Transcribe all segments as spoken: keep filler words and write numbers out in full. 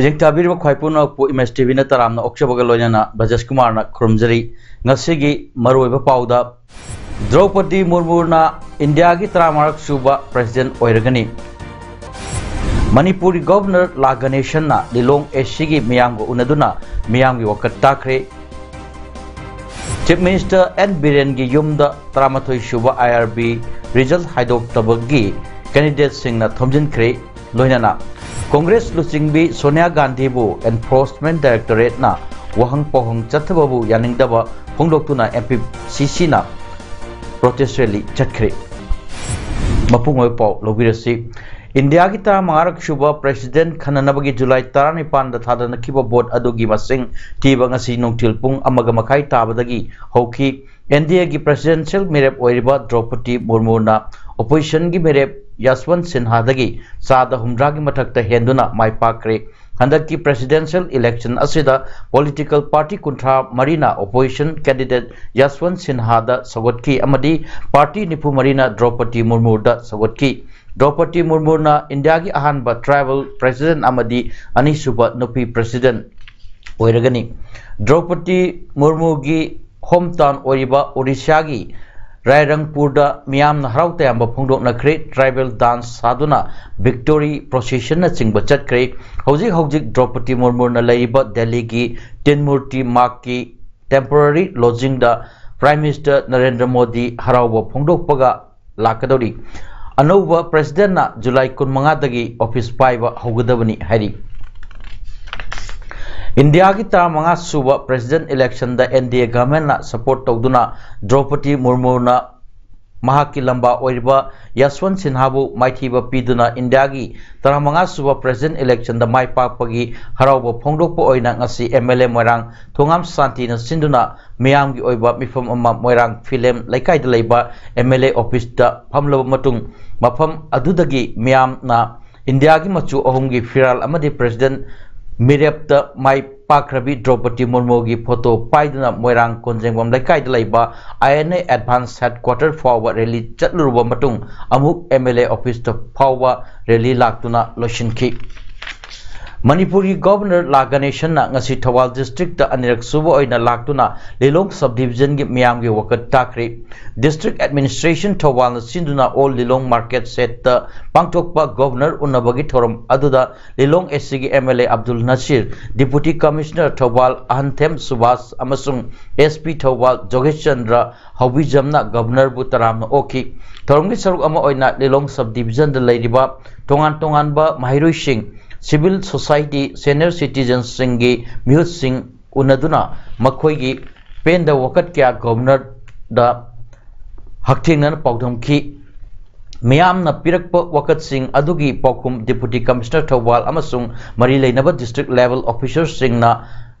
ꯃꯤꯖꯦꯡ ꯇꯥꯕꯤꯔꯤꯕ ꯈ꯭ꯋꯥꯏ ꯄꯨꯝꯅꯃꯛꯄꯨ image T ꯚꯤꯅ ꯇꯔꯥꯝꯅ ꯑꯣꯛꯆꯕꯒ ꯂꯣꯏꯅꯅ ꯕ꯭ꯔꯖꯦꯁ ꯀꯨꯃꯥꯔꯅ ꯈꯨꯔꯨꯝꯖꯔꯤ꯫ ꯉꯁꯤꯒꯤ ꯃꯔꯨꯑꯣꯏꯕ ꯄꯥꯎꯗ, ꯗ꯭ꯔꯧꯄꯗꯤ ꯃꯨꯔꯃꯨꯅ ꯏꯟꯗꯤꯌꯥꯒꯤ ꯇꯔꯥꯃꯉꯥꯔꯛ ꯁꯨꯕ ꯄ꯭ꯔꯦꯁꯤꯗꯦꯟꯠ ꯑꯣꯏꯔꯒꯅꯤ꯫ ꯃꯅꯤꯄꯨꯔꯒꯤ ꯒꯣꯚꯔꯅꯔ ꯂꯥ ꯒꯅꯦꯁꯟꯅ ꯂꯤꯂꯣꯡ ꯑꯦ ꯁꯤꯒꯤ ꯃꯤꯌꯥꯝꯒ ꯎꯅꯗꯨꯅ ꯃꯤꯌꯥꯝꯒꯤ ꯋꯥꯀꯠ ꯇꯥꯈ꯭ꯔꯦ꯫ ꯆꯤꯐ ꯃꯤꯅꯤꯁꯇꯔ ꯑꯦꯟ ꯕꯤꯔꯦꯟꯒꯤ ꯌꯨꯝꯗ ꯇꯔꯥꯃꯥꯊꯣꯏ ꯁꯨꯕ ꯑꯥꯏ ꯑꯥꯔ ꯕꯤ ꯔꯤꯖꯜꯠ ꯍꯥꯏꯗꯣꯛꯇꯕꯒꯤ ꯀꯦꯟꯗꯤꯗꯦꯠꯁꯤꯡꯅ ꯊꯣꯝꯖꯤꯟꯈ꯭ꯔꯦ꯫ ꯂꯣꯏꯅꯅ ꯀꯣꯡꯒ꯭ꯔꯦꯁ ꯂꯨꯆꯤꯡꯕꯤ ꯁꯣꯅꯤꯌꯥ ꯒꯥꯟꯙꯤꯕꯨ ꯑꯦꯟꯐꯣꯔꯁꯃꯦꯟꯠ ꯗꯥꯏꯔꯦꯛꯇꯣꯔꯦꯠꯅ ꯋꯥꯍꯪ ꯄꯥꯎꯍꯪ ꯆꯠꯊꯕꯕꯨ ꯌꯥꯅꯤꯡꯗꯕ ꯐꯣꯡꯗꯣꯛꯇꯨꯅ ꯑꯦꯝ ꯄꯤ ꯁꯤ ꯁꯤꯅ ꯄ꯭ꯔꯣꯇꯦꯁ ꯔꯦꯂꯤ ꯆꯠꯈ꯭ꯔꯦ꯫ ꯃꯄꯨꯡ ꯑꯣꯏꯕ ꯄꯥꯎ ꯂꯧꯕꯤꯔꯁꯤ꯫ ꯏꯟꯗꯤꯌꯥꯒꯤ ꯇꯔꯥꯃꯉꯥꯔꯛ ꯁꯨꯕ ꯄ꯭ꯔꯦꯁꯤꯗꯦꯟꯠ ꯈꯟꯅꯅꯕꯒꯤ ꯖꯨꯂꯥꯏ ꯇꯔꯥꯅꯤꯄꯥꯟꯗ ꯊꯥꯗꯅꯈꯤꯕ ꯚꯣꯠ ꯑꯗꯨꯒꯤ ꯃꯁꯤꯡ ꯊꯤꯕ ꯉꯁꯤ ꯅꯨꯡꯊꯤꯜ ꯄꯨꯡ ꯑꯃꯒ ꯃꯈꯥꯏ ꯇꯥꯕꯗꯒꯤ ꯍꯧꯈꯤ꯫ ꯑꯦꯟ ꯗꯤ ꯑꯦꯒꯤ ꯄ꯭ꯔꯦꯁꯤꯗꯦꯟꯁꯤꯌꯦꯜ ꯃꯤꯔꯦꯞ ꯑꯣꯏꯔꯤꯕ ꯗ꯭ꯔꯧꯄꯗꯤ ꯃꯨꯔꯃꯨꯅ ꯑꯣꯄꯣꯖꯤꯁꯟꯒꯤ ꯃꯤꯔꯦꯞ ꯌꯥꯁꯋꯟꯠ ꯁꯤꯟꯍꯥꯗꯒꯤ ꯆꯥꯗ ꯍꯨꯝꯗ꯭ꯔꯥꯒꯤ ꯃꯊꯛꯇ ꯍꯦꯟꯗꯨꯅ ꯃꯥꯏ ꯄꯥꯛꯈ꯭ꯔꯦ꯫ ꯍꯟꯗꯛꯀꯤ ꯄ꯭ꯔꯦꯁꯤꯗꯦꯟꯁꯤꯌꯦꯜ ꯏꯂꯦꯛꯁꯟ ꯑꯁꯤꯗ ꯄꯣꯂꯤꯇꯤꯀꯦꯜ ꯄꯥꯔꯇꯤ ꯀꯨꯟꯊ꯭ꯔꯥ ꯃꯔꯤꯅ ꯑꯣꯄꯣꯖꯤꯁꯟ ꯀꯦꯟꯗꯤꯗꯦꯠ ꯌꯥꯁꯋꯟꯠ ꯁꯤꯟꯍꯥꯗ ꯁꯧꯒꯠꯈꯤ ꯑꯃꯗꯤ ꯄꯥꯔꯇꯤ ꯅꯤꯐꯨ ꯃꯔꯤꯅ ꯗ꯭ꯔꯧꯄꯗꯤ ꯃꯨꯔꯃꯨꯗ ꯁꯧꯒꯠꯈꯤ꯫ ꯗ꯭ꯔꯧꯄꯗꯤ ꯃꯨꯔꯃꯨꯅ ꯏꯟꯗꯤꯌꯥꯒꯤ ꯑꯍꯥꯟꯕ ꯇ꯭ꯔꯥꯏꯕꯦꯜ ꯄ꯭ꯔꯦꯁꯤꯗꯦꯟꯠ ꯑꯃꯗꯤ ꯑꯅꯤꯁꯨꯕ ꯅꯨꯄꯤ ꯄ꯭ꯔꯦꯁꯤꯗꯦꯟꯠ ꯑꯣꯏꯔꯒꯅꯤ꯫ ꯗ꯭ꯔꯧꯄꯗꯤ ꯃꯨꯔꯃꯨꯒꯤ ꯍꯣꯝ ꯇꯥꯎꯟ ꯑꯣꯏꯔꯤꯕ ꯑꯣꯔꯤꯁꯥꯒꯤ ꯔꯥꯏꯔꯪꯄꯨꯔꯗ ꯃꯤꯌꯥꯝꯅ ꯍꯔꯥꯎ ꯇꯌꯥꯝꯕ ꯐꯣꯡꯗꯣꯛꯅꯈ꯭ꯔꯦ꯫ ꯇ꯭ꯔꯥꯏꯕꯦꯜ ꯗꯥꯟꯁ ꯁꯥꯗꯨꯅ ꯚꯤꯛꯇꯣꯔꯤ ꯄ꯭ꯔꯣꯁꯦꯁꯟꯅꯆꯤꯡꯕ ꯆꯠꯈ꯭ꯔꯦ꯫ ꯍꯧꯖꯤꯛ ꯍꯧꯖꯤꯛ ꯗ꯭ꯔꯧꯄꯗꯤ ꯃꯨꯔꯃꯨꯅ ꯂꯩꯔꯤꯕ ꯗꯦꯜꯂꯤꯒꯤ ꯇꯤꯟꯃꯨꯔꯇꯤ ꯃꯥꯔꯒꯀꯤ temporary ꯂꯣꯗꯖꯤꯡꯗ prime minister Narendra Modi ꯍꯔꯥꯎꯕ ꯐꯣꯡꯗꯣꯛꯄꯒ ꯂꯥꯛꯀꯗꯧꯔꯤ꯫ ꯑꯅꯧꯕ ꯄ꯭ꯔꯦꯁꯤꯗꯦꯟꯠꯅ ꯖꯨꯂꯥꯏ ꯀꯨꯟꯃꯉꯥꯗꯒꯤ ꯑꯣꯐꯤꯁ ꯄꯥꯏꯕ ꯍꯧꯒꯗꯕꯅꯤ ꯍꯥꯏꯔꯤ꯫ ꯏꯟꯗꯤꯌꯥꯒꯤ ꯇꯔꯥꯃꯉꯥ ꯁꯨꯕ ꯄ꯭ꯔꯦꯁꯤꯗꯦꯟꯠ ꯏꯂꯦꯛꯁꯟꯗ ꯑꯦꯟ ꯗꯤ ꯑꯦ ꯒꯚꯔꯟꯃꯦꯟꯠꯅ ꯁꯄꯣꯔꯠ ꯇꯧꯗꯨꯅ ꯗ꯭ꯔꯧꯄꯗꯤ ꯃꯨꯔꯃꯨꯅ ꯃꯍꯥꯛꯀꯤ ꯂꯝꯕꯥ ꯑꯣꯏꯔꯤꯕ ꯌꯁꯋꯟ ꯁꯤꯟꯍꯥꯕꯨ ꯃꯥꯏꯊꯤꯕ ꯄꯤꯗꯨꯅ ꯏꯟꯗꯤꯌꯥꯒꯤ ꯇꯔꯥꯃꯉꯥ ꯁꯨꯕ President Election ꯗ ꯃꯥꯏ ꯄꯥꯛꯄꯒꯤ ꯍꯔꯥꯎꯕ ꯐꯣꯡꯗꯣꯛꯄ ꯑꯣꯏꯅ ꯉꯁꯤ M L A ꯃꯣꯏꯔꯥꯡ ꯊꯣꯉꯥꯝ ꯁꯥꯟꯇꯤꯅ ꯁꯤꯟꯗꯨꯅ ꯃꯤꯌꯥꯝꯒꯤ ꯑꯣꯏꯕ ꯃꯤꯐꯝ ꯑꯃ ꯃꯣꯏꯔꯥꯡ ꯐꯤꯂꯦꯝ ꯂꯩꯀꯥꯏꯗ ꯂꯩꯕ M L A office ꯇ ꯐꯝꯂꯕ ꯃꯇꯨꯡ, ꯃꯐꯝ ꯑꯗꯨꯗꯒꯤ ꯃꯤꯌꯥꯝꯅ ꯏꯟꯗꯤꯌꯥꯒꯤ ꯃꯆꯨ ꯑꯍꯨꯝꯒꯤ ꯐꯤꯔꯥꯜ ꯑꯃꯗꯤ President ꯃꯤꯔꯦꯞꯇ ꯃꯥꯏ ꯄꯥꯛꯈ꯭ꯔꯕꯤ ꯗ꯭ꯔꯧꯄꯗꯤ ꯃꯨꯔꯃꯨꯒꯤ ꯐꯣꯇꯣ ꯄꯥꯏꯗꯨꯅ ꯃꯣꯏꯔꯥꯡ ꯀꯣꯟꯖꯦꯡꯕꯝ ꯂꯩꯀꯥꯏꯗ ꯂꯩꯕ I N A Advance Headquarter ꯐꯥꯎꯕ rally ꯆꯠꯂꯨꯔꯕ ꯃꯇꯨꯡ, ꯑꯃꯨꯛ M L A office ꯇ ꯐꯥꯎꯕ rally ꯂꯥꯛꯇꯨꯅ ꯂꯣꯏꯁꯤꯟꯈꯤ꯫ ꯃꯅꯤꯄꯨꯔꯒꯤ Governor ꯂꯥ ꯒꯅꯦꯁꯟꯅ ꯉꯁꯤ ꯊꯧꯕꯥꯜ district ꯇ ꯑꯅꯤꯔꯛ ꯁꯨꯕ ꯑꯣꯏꯅ ꯂꯥꯛꯇꯨꯅ ꯂꯤꯂꯣꯡ Sub Division ꯒꯤ ꯃꯤꯌꯥꯝꯒꯤ ꯋꯥꯀꯠ ꯇꯥꯈ꯭ꯔꯦ꯫ District Administration ꯊꯧꯕꯥꯜꯅ ꯁꯤꯟꯗꯨꯅ Old ꯂꯤꯂꯣꯡ Market Shed ꯇ ꯄꯥꯡꯊꯣꯛꯄ Governor ꯎꯅꯕꯒꯤ ꯊꯧꯔꯝ ꯑꯗꯨꯗ ꯂꯤꯂꯣꯡ A C ꯒꯤ M L A Abdul Nasir, Deputy Commissioner Thoubal ꯑꯍꯟꯊꯦꯝ Subhas ꯑꯃꯁꯨꯡ S P ꯊꯧꯕꯥꯜ ꯖꯣꯒꯦꯁ ꯆꯟꯗ꯭ꯔ ꯍꯧꯕꯤꯖꯝꯅ Governorꯕꯨ ꯇꯔꯥꯝꯅ ꯑꯣꯛꯈꯤ꯫ ꯊꯧꯔꯝꯒꯤ ꯁꯔꯨꯛ ꯑꯃ ꯑꯣꯏꯅ ꯂꯤꯂꯣꯡ Sub Division ꯗ ꯂꯩꯔꯤꯕ ꯇꯣꯉꯥꯟ ꯇꯣꯉꯥꯟꯕ ꯃꯍꯩꯔꯣꯏꯁꯤꯡ, civil society, senior citizens ꯁꯤꯡꯒꯤ ꯃꯤꯍꯨꯠꯁꯤꯡ ꯎꯅꯗꯨꯅ ꯃꯈꯣꯏꯒꯤ ꯄꯦꯟꯗꯕ ꯋꯥꯀꯠ ꯀꯌꯥ Governorꯗ ꯍꯛꯊꯦꯡꯅꯅ ꯄꯥꯎꯗꯝꯈꯤ꯫ ꯃꯤꯌꯥꯝꯅ ꯄꯤꯔꯛꯄ ꯋꯥꯀꯠꯁꯤꯡ ꯑꯗꯨꯒꯤ ꯄꯥꯎꯈꯨꯝ Deputy Commissioner ꯊꯧꯕꯥꯜ ꯑꯃꯁꯨꯡ ꯃꯔꯤ ꯂꯩꯅꯕ district level officer ꯁꯤꯡꯅ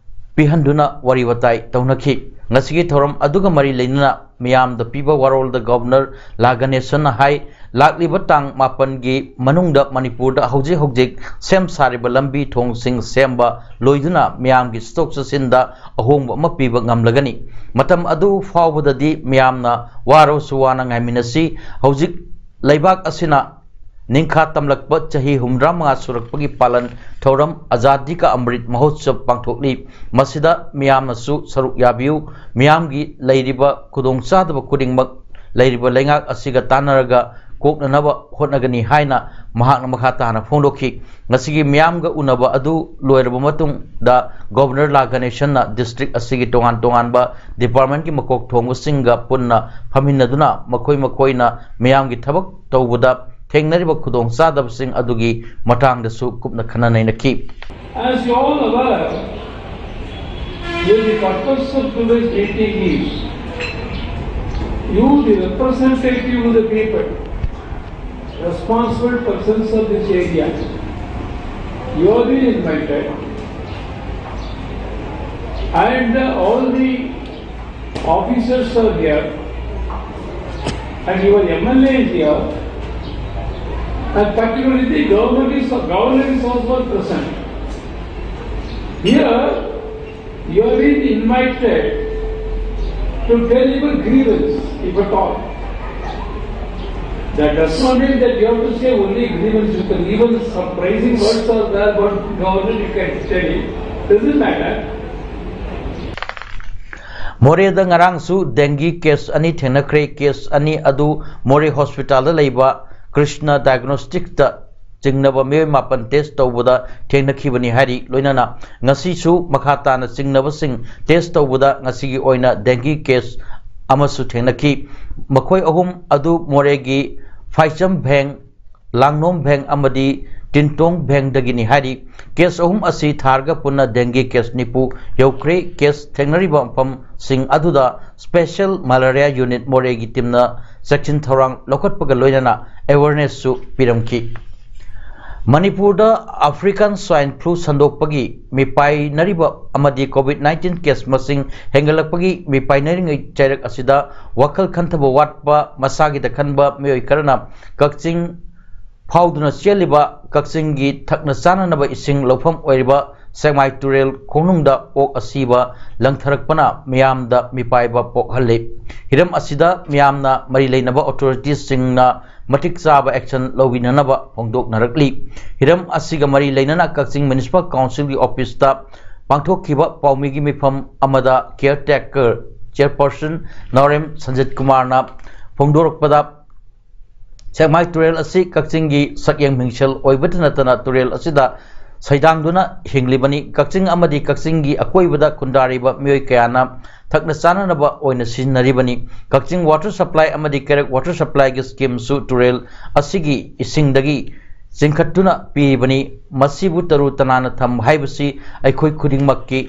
ꯄꯤꯍꯟꯗꯨꯅ ꯋꯥꯔꯤ ꯋꯥꯇꯥꯏ ꯇꯧꯅꯈꯤ꯫ ꯉꯁꯤꯒꯤ ꯊꯧꯔꯝ ꯑꯗꯨꯒ ꯃꯔꯤ ꯂꯩꯅꯅ ꯃꯤꯌꯥꯝꯗ ꯄꯤꯕ ꯋꯥꯔꯣꯜꯗ Governor ꯂꯥ ꯒꯅꯦꯁꯟꯅ ꯍꯥꯏ, ꯂꯥꯛꯂꯤꯕ ꯇꯥꯡ ꯃꯥꯄꯟꯒꯤ ꯃꯅꯨꯡꯗ ꯃꯅꯤꯄꯨꯔꯗ ꯍꯧꯖꯤꯛ ꯍꯧꯖꯤꯛ ꯁꯦꯝ ꯁꯥꯔꯤꯕ ꯂꯝꯕꯤ ꯊꯣꯡꯁꯤꯡ ꯁꯦꯝꯕ ꯂꯣꯏꯗꯨꯅ ꯃꯤꯌꯥꯝꯒꯤ ꯆꯠꯊꯣꯛ ꯆꯠꯁꯤꯟꯗ ꯑꯍꯣꯡꯕ ꯑꯃ ꯄꯤꯕ ꯉꯝꯂꯒꯅꯤ꯫ ꯃꯇꯝ ꯑꯗꯨ ꯐꯥꯎꯕꯗꯗꯤ ꯃꯤꯌꯥꯝꯅ ꯋꯥꯔꯕꯁꯨ ꯋꯥꯅ ꯉꯥꯏꯃꯤꯟꯅꯁꯤ꯫ ꯍꯧꯖꯤꯛ ꯂꯩꯕꯥꯛ ꯑꯁꯤꯅ ꯅꯤꯡꯈꯥ ꯇꯝꯂꯛꯄ ꯆꯍꯤ ꯍꯨꯝꯗ꯭ꯔꯥ ꯃꯉꯥ ꯁꯨꯔꯛꯄꯒꯤ ꯄꯥꯂꯟ ꯊꯧꯔꯝ ꯑꯖꯥꯗꯤ ꯀꯥ ꯑꯃ꯭ꯔꯤꯠ ꯃꯍꯣꯠꯁꯕ ꯄꯥꯡꯊꯣꯛꯂꯤ꯫ ꯃꯁꯤꯗ ꯃꯤꯌꯥꯝꯅꯁꯨ ꯁꯔꯨꯛ ꯌꯥꯕꯤꯌꯨ꯫ ꯃꯤꯌꯥꯝꯒꯤ ꯂꯩꯔꯤꯕ ꯈꯨꯗꯣꯡꯆꯥꯗꯕ ꯈꯨꯗꯤꯡꯃꯛ ꯂꯩꯔꯤꯕ ꯂꯩꯉꯥꯛ ꯑꯁꯤꯒ ꯇꯥꯟꯅꯔꯒ ꯀꯣꯛꯅꯅꯕ ꯍꯣꯠꯅꯒꯅꯤ ꯍꯥꯏꯅ ꯃꯍꯥꯛꯅ ꯃꯈꯥ ꯇꯥꯅ ꯐꯣꯡꯗꯣꯛꯈꯤ꯫ ꯉꯁꯤꯒꯤ ꯃꯤꯌꯥꯝꯒ ꯎꯅꯕ ꯑꯗꯨ ꯂꯣꯏꯔꯕ ꯃꯇꯨꯡꯗ Governor ꯂꯥ ꯒꯅꯦꯁꯟꯅ district ꯑꯁꯤꯒꯤ ꯇꯣꯉꯥꯟ ꯇꯣꯉꯥꯟꯕ department ꯀꯤ ꯃꯀꯣꯛ ꯊꯣꯡꯕꯁꯤꯡꯒ ꯄꯨꯟꯅ ꯐꯝꯃꯤꯟꯅꯗꯨꯅ ꯃꯈꯣꯏ ꯃꯈꯣꯏꯅ ꯃꯤꯌꯥꯝꯒꯤ ꯊꯕꯛ ꯇꯧꯕꯗ ꯊꯦꯡꯅꯔꯤꯕ ꯈꯨꯗꯣꯡꯆꯥꯗꯕꯁꯤꯡ ꯑꯗꯨꯒꯤ ꯃꯇꯥꯡꯗꯁꯨ ꯀꯨꯞꯅ ꯈꯟꯅ ꯅꯩꯅꯈꯤ꯫ As you all aware, the purpose of today's meeting is You, the representative of the people, responsible persons of this area, you have been invited, and uh, all the officers are here, and your M L A is here, and particularly the government is, governor is also present. Here, you have been invited to tell your grievance, if at all. That does not mean that you have to say only grievance. You can, even some praising words are there, but government you can tell it. Doesn't matter. ꯃꯣꯔꯦꯗ ꯉꯔꯥꯡꯁꯨ dengue case ꯑꯅꯤ ꯊꯦꯡꯅꯈ꯭ꯔꯦ꯫ Case ꯑꯅꯤ ꯑꯗꯨ ꯃꯣꯔꯦ hospitalꯗ ꯂꯩꯕ ꯀ꯭ꯔꯤꯁꯅ diagnosticꯇ ꯆꯤꯡꯅꯕ ꯃꯤꯑꯣꯏ ꯃꯥꯄꯟ test ꯇꯧꯕꯗ ꯊꯦꯡꯅꯈꯤꯕꯅꯤ ꯍꯥꯏꯔꯤ꯫ ꯂꯣꯏꯅꯅ ꯉꯁꯤꯁꯨ ꯃꯈꯥ ꯇꯥꯅ ꯆꯤꯡꯅꯕꯁꯤꯡ test ꯇꯧꯕꯗ ꯉꯁꯤꯒꯤ ꯑꯣꯏꯅ dengue case ꯑꯃꯁꯨ ꯊꯦꯡꯅꯈꯤ꯫ ꯃꯈꯣꯏ ꯑꯍꯨꯝ ꯑꯗꯨ ꯃꯣꯔꯦꯒꯤ ꯐꯥꯏꯆꯝ ꯚꯦꯡ, ꯂꯥꯡꯅꯣꯝ ꯚꯦꯡ ꯑꯃꯗꯤ ꯇꯤꯟꯇꯣꯡ ꯚꯦꯡꯗꯒꯤꯅꯤ ꯍꯥꯏꯔꯤ꯫ Case ꯑꯍꯨꯝ ꯑꯁꯤ ꯊꯥꯔꯒ ꯄꯨꯟꯅ dengue case ꯅꯤꯐꯨ ꯌꯧꯈ꯭ꯔꯦ꯫ Case ꯊꯦꯡꯅꯔꯤꯕ ꯃꯐꯝꯁꯤꯡ ꯑꯗꯨꯗ special malaria unit ꯃꯣꯔꯦꯒꯤ teamꯅ ꯆꯦꯛꯁꯤꯟ ꯊꯧꯔꯥꯡ ꯂꯧꯈꯠꯄꯒ ꯂꯣꯏꯅꯅ awarenessꯁꯨ ꯄꯤꯔꯝꯈꯤ꯫ ꯃꯅꯤꯄꯨꯔꯗ African swine flu ꯁꯟꯗꯣꯛꯄꯒꯤ ꯃꯤꯄꯥꯏꯅꯔꯤꯕ ꯑꯃꯗꯤ COVID nineteen case ꯃꯁꯤꯡ ꯍꯦꯟꯒꯠꯂꯛꯄꯒꯤ ꯃꯤꯄꯥꯏꯅꯔꯤꯉꯩ ꯆꯩꯔꯛ ꯑꯁꯤꯗ ꯋꯥꯈꯜ ꯈꯟꯊꯕ ꯋꯥꯠꯄ ꯃꯁꯥꯒꯤꯗ ꯈꯟꯕ ꯃꯤꯑꯣꯏ ꯈꯔꯅ ꯀꯛꯆꯤꯡ ꯐꯥꯎꯗꯨꯅ ꯆꯦꯜꯂꯤꯕ ꯀꯛꯆꯤꯡꯒꯤ ꯊꯛꯅ ꯆꯥꯅꯅꯕ ꯏꯁꯤꯡ ꯂꯧꯐꯝ ꯑꯣꯏꯔꯤꯕ ꯁꯦꯛꯃꯥꯏ ꯇꯨꯔꯦꯜ ꯈꯣꯡꯅꯨꯡꯗ ꯑꯣꯛ ꯑꯁꯤꯕ ꯂꯪꯊꯔꯛꯄꯅ ꯃꯤꯌꯥꯝꯗ ꯃꯤꯄꯥꯏꯕ ꯄꯣꯛꯍꯜꯂꯤ꯫ ꯍꯤꯔꯝ ꯑꯁꯤꯗ ꯃꯤꯌꯥꯝꯅ ꯃꯔꯤ ꯂꯩꯅꯕ authoritiesꯁꯤꯡꯅ ꯃꯇꯤꯛ ꯆꯥꯕ action ꯂꯧꯕꯤꯅꯅꯕ ꯐꯣꯡꯗꯣꯛꯅꯔꯛꯂꯤ꯫ ꯍꯤꯔꯝ ꯑꯁꯤꯒ ꯃꯔꯤ ꯂꯩꯅꯅ ꯀꯛꯆꯤꯡ Municipal Councilꯒꯤ officeꯇ ꯄꯥꯡꯊꯣꯛꯈꯤꯕ ꯄꯥꯎꯃꯤꯒꯤ ꯃꯤꯐꯝ ꯑꯃꯗ caretaker chairperson ꯅꯥꯎꯔꯦꯝ ꯁꯟꯖꯤꯠ ꯀꯨꯃꯥꯔꯅ ꯐꯣꯡꯗꯣꯔꯛꯄꯗ, ꯁꯦꯛꯃꯥꯏ ꯇꯨꯔꯦꯜ ꯑꯁꯤ ꯀꯛꯆꯤꯡꯒꯤ ꯁꯛꯌꯦꯡ ꯃꯤꯡꯁꯦꯜ ꯑꯣꯏꯕꯇ ꯅꯠꯇꯅ ꯇꯨꯔꯦꯜ ꯑꯁꯤꯗ ꯁꯩꯗꯥꯡꯗꯨꯅ ꯍꯤꯡꯂꯤꯕꯅꯤ꯫ ꯀꯛꯆꯤꯡ ꯑꯃꯗꯤ ꯀꯛꯆꯤꯡꯒꯤ ꯑꯀꯣꯏꯕꯗ ꯈꯨꯟꯗꯥꯔꯤꯕ ꯃꯤꯑꯣꯏ ꯀꯌꯥꯅ ꯊꯛꯅ ꯆꯥꯅꯅꯕ ꯑꯣꯏꯅ ꯁꯤꯖꯤꯟꯅꯔꯤꯕꯅꯤ꯫ ꯀꯛꯆꯤꯡ water supply ꯑꯃꯗꯤ ꯀꯩꯔꯛ water supplyꯒꯤ schemeꯁꯨ ꯇꯨꯔꯦꯜ ꯑꯁꯤꯒꯤ ꯏꯁꯤꯡꯗꯒꯤ ꯆꯤꯡꯈꯠꯇꯨꯅ ꯄꯤꯔꯤꯕꯅꯤ꯫ ꯃꯁꯤꯕꯨ ꯇꯔꯨ ꯇꯅꯥꯟꯅ ꯊꯝꯕ ꯍꯥꯏꯕꯁꯤ ꯑꯩꯈꯣꯏ ꯈꯨꯗꯤꯡꯃꯛꯀꯤ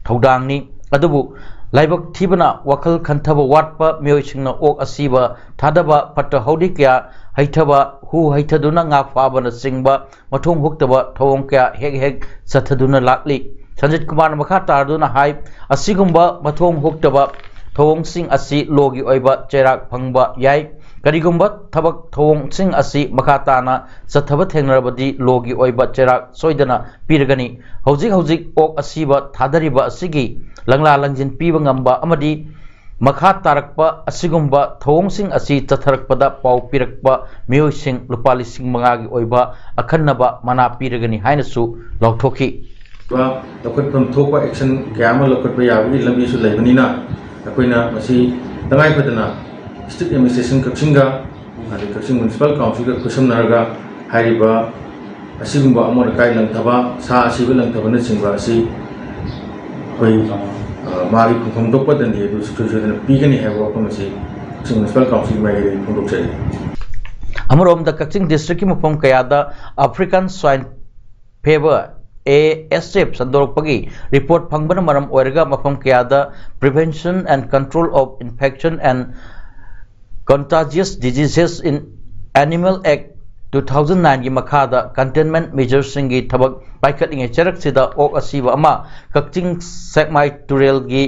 ꯊꯧꯗꯥꯡꯅꯤ꯫ ꯑꯗꯨꯕꯨ ꯂꯥꯏꯕꯛ ꯊꯤꯕꯅ ꯋꯥꯈꯜ ꯈꯟꯊꯕ ꯋꯥꯠꯄ ꯃꯤꯑꯣꯏꯁꯤꯡꯅ ꯑꯣꯛ ꯑꯁꯤꯕ ꯊꯥꯗꯕ, ꯐꯠꯇ ꯍꯥꯎꯗꯤ ꯀꯌꯥ ꯍꯩꯊꯕ, ꯍꯨ ꯍꯩꯊꯗꯨꯅ ꯉꯥ ꯐꯥꯕꯅꯆꯤꯡꯕ ꯃꯊꯣꯡ ꯍꯨꯛꯇꯕ ꯊꯧꯑꯣꯡ ꯀꯌꯥ ꯍꯦꯛ ꯍꯦꯛ ꯆꯠꯊꯗꯨꯅ ꯂꯥꯛꯂꯤ꯫ ꯁꯟꯖꯤꯠ ꯀꯨꯃꯥꯔꯅ ꯃꯈꯥ ꯇꯥꯗꯨꯅ ꯍꯥꯏ, ꯑꯁꯤꯒꯨꯝꯕ ꯃꯊꯣꯡ ꯍꯨꯛꯇꯕ ꯊꯧꯑꯣꯡꯁꯤꯡ ꯑꯁꯤ ꯂꯣꯒꯤ ꯑꯣꯏꯕ ꯆꯩꯔꯥꯛ ꯐꯪꯕ ꯌꯥꯏ꯫ ꯀꯔꯤꯒꯨꯝꯕ ꯊꯕꯛ ꯊꯧꯑꯣꯡꯁꯤꯡ ꯑꯁꯤ ꯃꯈꯥ ꯇꯥꯅ ꯆꯠꯊꯕ ꯊꯦꯡꯅꯔꯕꯗꯤ ꯂꯣꯒꯤ ꯑꯣꯏꯕ ꯆꯩꯔꯥꯛ ꯁꯣꯏꯗꯅ ꯄꯤꯔꯒꯅꯤ꯫ ꯍꯧꯖꯤꯛ ꯍꯧꯖꯤꯛ ꯑꯣꯛ ꯑꯁꯤꯕ ꯊꯥꯗꯔꯤꯕ ꯑꯁꯤꯒꯤ ꯂꯪꯂꯥ ꯂꯪꯖꯤꯟ ꯄꯤꯕ ꯉꯝꯕ ꯑꯃꯗꯤ ꯃꯈꯥ ꯇꯥꯔꯛꯄ ꯑꯁꯤꯒꯨꯝꯕ ꯊꯧꯑꯣꯡꯁꯤꯡ ꯑꯁꯤ ꯆꯠꯊꯔꯛꯄꯗ ꯄꯥꯎ ꯄꯤꯔꯛꯄ ꯃꯤꯑꯣꯏꯁꯤꯡ ꯂꯨꯄꯥ ꯂꯤꯁꯤꯡ ꯃꯉꯥꯒꯤ ꯑꯣꯏꯕ ꯑꯈꯟꯅꯕ ꯃꯅꯥ ꯄꯤꯔꯒꯅꯤ ꯍꯥꯏꯅꯁꯨ ꯂꯥꯎꯊꯣꯛꯈꯤ꯫ ꯂꯧꯈꯠꯐꯝ ꯊꯣꯛꯄ action ꯀꯌꯥ ꯑꯃ ꯂꯧꯈꯠꯄ ꯌꯥꯕꯒꯤ ꯂꯝꯕꯤꯁꯨ ꯂꯩꯕꯅꯤꯅ, ꯑꯩꯈꯣꯏꯅ ꯃꯁꯤ ꯇꯉꯥꯏ ꯐꯗꯅ district administration ꯀꯛꯆꯤꯡꯒ, ꯑꯗꯩ ꯀꯛꯆꯤꯡ Municipal Council ꯒ ꯈꯨꯠꯁꯝꯅꯔꯒ ꯍꯥꯏꯔꯤꯕ ꯑꯁꯤꯒꯨꯝꯕ ꯑꯃꯣꯠ ꯑꯀꯥꯏ ꯂꯪꯊꯕ, ꯁꯥ ꯑꯁꯤꯕ ꯂꯪꯊꯕꯅꯆꯤꯡꯕ ꯑꯁꯤ ꯑꯩꯈꯣꯏ, ꯑ, ꯃꯥꯒꯤ ꯐꯪꯐꯝ ꯊꯣꯛꯄ ꯗꯟꯗꯤ ꯑꯗꯨ ꯁꯨꯡꯁꯣꯏ ꯁꯣꯏꯗꯅ ꯄꯤꯒꯅꯤ ꯍꯥꯏꯕ ꯋꯥꯐꯝ ꯑꯁꯤ ꯀꯛꯆꯤꯡ Municipal Council ꯒꯤ ꯃꯥꯏꯀꯩꯗꯒꯤ ꯐꯣꯡꯗꯣꯛꯆꯔꯤ꯫ ꯑꯃꯔꯣꯝꯗ ꯀꯛꯆꯤꯡ district ꯀꯤ ꯃꯐꯝ ꯀꯌꯥꯗ African Swine Fever, A S F, ꯁꯟꯗꯣꯔꯛꯄꯒꯤ report ꯐꯪꯕꯅ ꯃꯔꯝ ꯑꯣꯏꯔꯒ ꯃꯐꯝ ꯀꯌꯥꯗ Prevention and Control of Infection and Contagious Diseases in Animal Act two thousand nine ꯒꯤ ꯃꯈꯥꯗ containment measures ꯁꯤꯡꯒꯤ ꯊꯕꯛ ꯄꯥꯏꯈꯠꯂꯤꯉꯩ ꯆꯔꯛꯁꯤꯗ ꯑꯣꯛ ꯑꯁꯤꯕ ꯑꯃ ꯀꯛꯆꯤꯡ ꯁꯦꯛꯃꯥꯏ ꯇꯨꯔꯦꯜꯒꯤ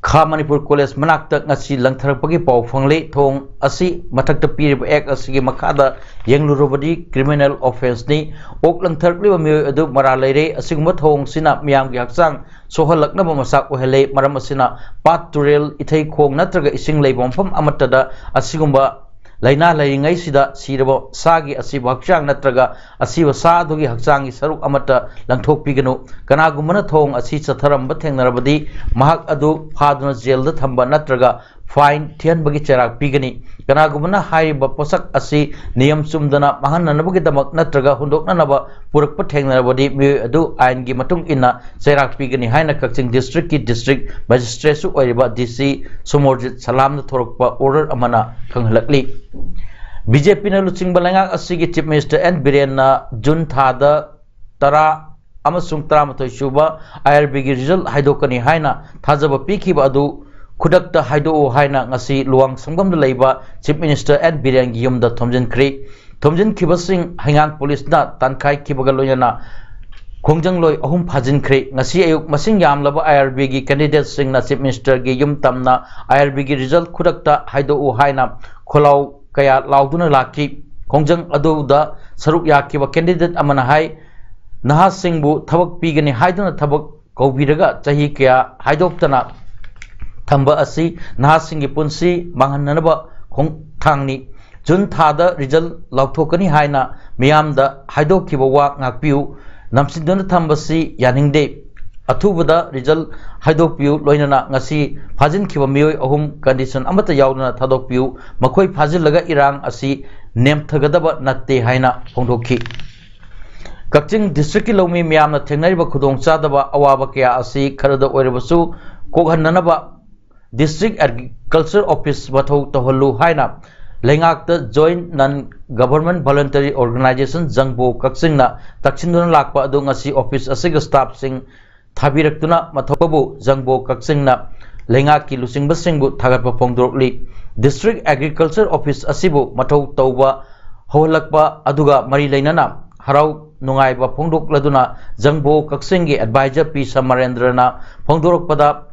ꯈꯥ ꯃꯅꯤꯄꯨꯔ ꯀꯣꯂꯦꯖ ꯃꯅꯥꯛꯇ ꯉꯁꯤ ꯂꯪꯊꯔꯛꯄꯒꯤ ꯄꯥꯎ ꯐꯪꯂꯤ꯫ ꯊꯧꯑꯣꯡ ꯑꯁꯤ ꯃꯊꯛꯇ ꯄꯤꯔꯤꯕ act ꯑꯁꯤꯒꯤ ꯃꯈꯥꯗ ꯌꯦꯡꯂꯨꯔꯕꯗꯤ criminal offence ꯅꯤ꯫ ꯑꯣꯛ ꯂꯪꯊꯔꯛꯂꯤꯕ ꯃꯤꯑꯣꯏ ꯑꯗꯨ ꯃꯔꯥꯜ ꯂꯩꯔꯦ꯫ ꯑꯁꯤꯒꯨꯝꯕ ꯊꯧꯑꯣꯡꯁꯤꯅ ꯃꯤꯌꯥꯝꯒꯤ ꯍꯛꯆꯥꯡ ꯁꯣꯛꯍꯜꯂꯛꯅꯕ ꯃꯆꯥꯛ ꯑꯣꯏꯍꯜꯂꯦ꯫ ꯃꯔꯝ ꯑꯁꯤꯅ ꯄꯥꯠ, ꯇꯨꯔꯦꯜ, ꯏꯊꯩ ꯈꯣꯡ ꯅꯠꯇ꯭ꯔꯒ ꯏꯁꯤꯡ ꯂꯩꯕ ꯃꯐꯝ ꯑꯃꯠꯇꯗ ꯑꯁꯤꯒꯨꯝꯕ ꯂꯥꯏꯅꯥ ꯂꯩꯔꯤꯉꯩꯁꯤꯗ ꯁꯤꯔꯕ ꯁꯥꯒꯤ ꯑꯁꯤꯕ ꯍꯛꯆꯥꯡ ꯅꯠꯇ꯭ꯔꯒ ꯑꯁꯤꯕ ꯁꯥ ꯑꯗꯨꯒꯤ ꯍꯛꯆꯥꯡꯒꯤ ꯁꯔꯨꯛ ꯑꯃꯠꯇ ꯂꯪꯊꯣꯛꯄꯤꯒꯅꯨ꯫ ꯀꯅꯥꯒꯨꯝꯕꯅ ꯊꯧꯑꯣꯡ ꯑꯁꯤ ꯆꯠꯊꯔꯝꯕ ꯊꯦꯡꯅꯔꯕꯗꯤ ꯃꯍꯥꯛ ꯑꯗꯨ ꯐꯥꯗꯨꯅ ꯖꯦꯜꯗ ꯊꯝꯕ ꯅꯠꯇ꯭ꯔꯒ fine ꯊꯤꯍꯟꯕꯒꯤ ꯆꯩꯔꯥꯛ ꯄꯤꯒꯅꯤ꯫ ꯀꯅꯥꯒꯨꯝꯕꯅ ꯍꯥꯏꯔꯤꯕ ꯄꯣꯠꯁꯛ ꯑꯁꯤ ꯅꯤꯌꯝ ꯆꯨꯝꯗꯅ ꯃꯥꯡꯍꯟꯅꯅꯕꯒꯤꯗꯃꯛ ꯅꯠꯇ꯭ꯔꯒ ꯍꯨꯟꯗꯣꯛꯅꯅꯕ ꯄꯨꯔꯛꯄ ꯊꯦꯡꯅꯔꯕꯗꯤ ꯃꯤꯑꯣꯏ ꯑꯗꯨ ꯑꯥꯏꯟꯒꯤ ꯃꯇꯨꯡ ꯏꯟꯅ ꯆꯩꯔꯥꯛ ꯄꯤꯒꯅꯤ ꯍꯥꯏꯅ ꯀꯛꯆꯤꯡ district ꯀꯤ district magistrate ꯁꯨ ꯑꯣꯏꯔꯤꯕ D C ꯁꯣꯃꯣꯔꯖꯤꯠ ꯁꯂꯥꯝꯅ ꯊꯣꯔꯛꯄ order ꯑꯃꯅ ꯈꯪꯍꯜꯂꯛꯂꯤ꯫ B J P ꯅ ꯂꯨꯆꯤꯡꯕ ꯂꯩꯉꯥꯛ ꯑꯁꯤꯒꯤ Chief Minister N ꯕꯤꯔꯦꯟꯅ ꯖꯨꯟ ꯊꯥꯗ ꯇꯔꯥ ꯑꯃꯁꯨꯡ ꯇꯔꯥꯃꯥꯊꯣꯏ ꯁꯨꯕ ꯑꯥꯏ ꯑꯥꯔ ꯕꯤꯒꯤ ꯔꯤꯖꯜ ꯍꯥꯏꯗꯣꯛꯀꯅꯤ ꯍꯥꯏꯅ ꯊꯥꯖꯕ ꯄꯤꯈꯤꯕ ꯑꯗꯨ ꯈꯨꯗꯛꯇ ꯍꯥꯏꯗꯣꯛꯎ ꯍꯥꯏꯅ ꯉꯁꯤ ꯂꯨꯋꯥꯡ ꯁꯪꯒꯝꯗ ꯂꯩꯕ ꯆꯤꯐ ꯃꯤꯅꯤꯁꯇꯔ ꯑꯦꯟ ꯕꯤꯔꯦꯟꯒꯤ ꯌꯨꯝꯗ ꯊꯣꯝꯖꯤꯟꯈ꯭ꯔꯦ꯫ ꯊꯣꯝꯖꯤꯟꯈꯤꯕꯁꯤꯡ ꯍꯩꯉꯥꯡ ꯄꯨꯂꯤꯁꯅ ꯇꯥꯟꯈꯥꯏꯈꯤꯕꯒ ꯂꯣꯏꯅꯅ ꯈꯣꯡꯖꯪꯂꯣꯏ ꯑꯍꯨꯝ ꯐꯥꯖꯤꯟꯈ꯭ꯔꯦ꯫ ꯉꯁꯤ ꯑꯌꯨꯛ ꯃꯁꯤꯡ ꯌꯥꯝꯂꯕ ꯑꯥꯏ ꯑꯥꯔ ꯕꯤꯒꯤ ꯀꯦꯟꯗꯤꯗꯦꯠꯁꯤꯡꯅ ꯆꯤꯐ ꯃꯤꯅꯤꯁꯇꯔꯒꯤ ꯌꯨꯝ ꯇꯝꯅ ꯑꯥꯏ ꯑꯥꯔ ꯕꯤꯒꯤ ꯔꯤꯖꯜ ꯈꯨꯗꯛꯇ ꯍꯥꯏꯗꯣꯛꯎ ꯍꯥꯏꯅ ꯈꯣꯜꯂꯥꯎ ꯀꯌꯥ ꯂꯥꯎꯗꯨꯅ ꯂꯥꯛꯈꯤ꯫ ꯈꯣꯡꯖꯪ ꯑꯗꯨꯗ ꯁꯔꯨꯛ ꯌꯥꯈꯤꯕ ꯀꯦꯟꯗꯤꯗꯦꯠ ꯑꯃꯅ ꯍꯥꯏ, ꯅꯍꯥꯁꯤꯡꯕꯨ ꯊꯕꯛ ꯄꯤꯒꯅꯤ ꯍꯥꯏꯗꯨꯅ ꯊꯕꯛ ꯀꯧꯕꯤꯔꯒ ꯆꯍꯤ ꯀꯌꯥ ꯍꯥꯏꯗꯣꯛꯇꯅ ꯊꯝꯕ ꯑꯁꯤ ꯅꯍꯥꯁꯤꯡꯒꯤ ꯄꯨꯟꯁꯤ ꯃꯥꯡꯍꯟꯅꯅꯕ ꯈꯣꯡꯊꯥꯡꯅꯤ꯫ ꯖꯨꯟ ꯊꯥꯗ ꯔꯤꯖꯜ ꯂꯥꯎꯊꯣꯛꯀꯅꯤ ꯍꯥꯏꯅ ꯃꯤꯌꯥꯝꯗ ꯍꯥꯏꯗꯣꯛꯈꯤꯕ ꯋꯥ ꯉꯥꯛꯄꯤꯌꯨ꯫ ꯅꯝꯁꯤꯟꯗꯨꯅ ꯊꯝꯕꯁꯤ ꯌꯥꯅꯤꯡꯗꯦ꯫ ꯑꯊꯨꯕꯗ ꯔꯤꯖꯜ ꯍꯥꯏꯗꯣꯛꯄꯤꯌꯨ꯫ ꯂꯣꯏꯅꯅ ꯉꯁꯤ ꯐꯥꯖꯤꯟꯈꯤꯕ ꯃꯤꯑꯣꯏ ꯑꯍꯨꯝ ꯀꯟꯗꯤꯁꯟ ꯑꯃꯠꯇ ꯌꯥꯎꯗꯅ ꯊꯥꯗꯣꯛꯄꯤꯌꯨ꯫ ꯃꯈꯣꯏ ꯐꯥꯖꯤꯜꯂꯒ ꯏꯔꯥꯡ ꯑꯁꯤ ꯅꯦꯝꯊꯒꯗꯕ ꯅꯠꯇꯦ ꯍꯥꯏꯅ ꯐꯣꯡꯗꯣꯛꯈꯤ꯫ ꯀꯛꯆꯤꯡ ꯗꯤꯁꯇ꯭ꯔꯤꯛꯀꯤ ꯂꯧꯃꯤ ꯃꯤꯌꯥꯝꯅ ꯊꯦꯡꯅꯔꯤꯕ ꯈꯨꯗꯣꯡꯆꯥꯗꯕ ꯑꯋꯥꯕ ꯀꯌꯥ ꯑꯁꯤ ꯈꯔꯗ ꯑꯣꯏꯔꯕꯁꯨ ꯀꯣꯛꯍꯟꯅꯅꯕ ꯗꯤꯁꯇ꯭ꯔꯤꯛ ꯑꯦꯒ꯭ꯔꯤꯀꯜꯆꯔ ꯑꯣꯐꯤꯁ ꯃꯊꯧ ꯇꯧꯍꯜꯂꯨ ꯍꯥꯏꯅ ꯂꯩꯉꯥꯛꯇ Joint Non Government Voluntary Organisation ꯖꯪꯕꯣ ꯀꯛꯆꯤꯡꯅ ꯇꯛꯁꯤꯟꯗꯨꯅ ꯂꯥꯛꯄ ꯑꯗꯨ ꯉꯁꯤ ꯑꯣꯐꯤꯁ ꯑꯁꯤꯒꯤ ꯁ꯭ꯇꯥꯐꯁꯤꯡ ꯊꯥꯕꯤꯔꯛꯇꯨꯅ ꯃꯊꯧꯕꯨ ꯖꯪꯕꯣ ꯀꯛꯆꯤꯡꯅ ꯂꯩꯉꯥꯛꯀꯤ ꯂꯨꯆꯤꯡꯕꯁꯤꯡꯕꯨ ꯊꯥꯒꯠꯄ ꯐꯣꯡꯗꯣꯔꯛꯂꯤ꯫ ꯗꯤꯁꯇ꯭ꯔꯤꯛ ꯑꯦꯒ꯭ꯔꯤꯀꯜꯆꯔ ꯑꯣꯐꯤꯁ ꯑꯁꯤꯕꯨ ꯃꯊꯧ ꯇꯧꯕ ꯍꯧꯍꯜꯂꯛꯄ ꯑꯗꯨꯒ ꯃꯔꯤ ꯂꯩꯅꯅ ꯍꯔꯥꯎ ꯅꯨꯡꯉꯥꯏꯕ ꯐꯣꯡꯗꯣꯛꯂꯗꯨꯅ ꯖꯪꯕꯣ ꯀꯛꯆꯤꯡꯒꯤ ꯑꯦꯗꯚꯥꯏꯖꯔ ꯄꯤ ꯁꯃꯔꯦꯟꯗ꯭ꯔꯅ ꯐꯣꯡꯗꯣꯔꯛꯄꯗ,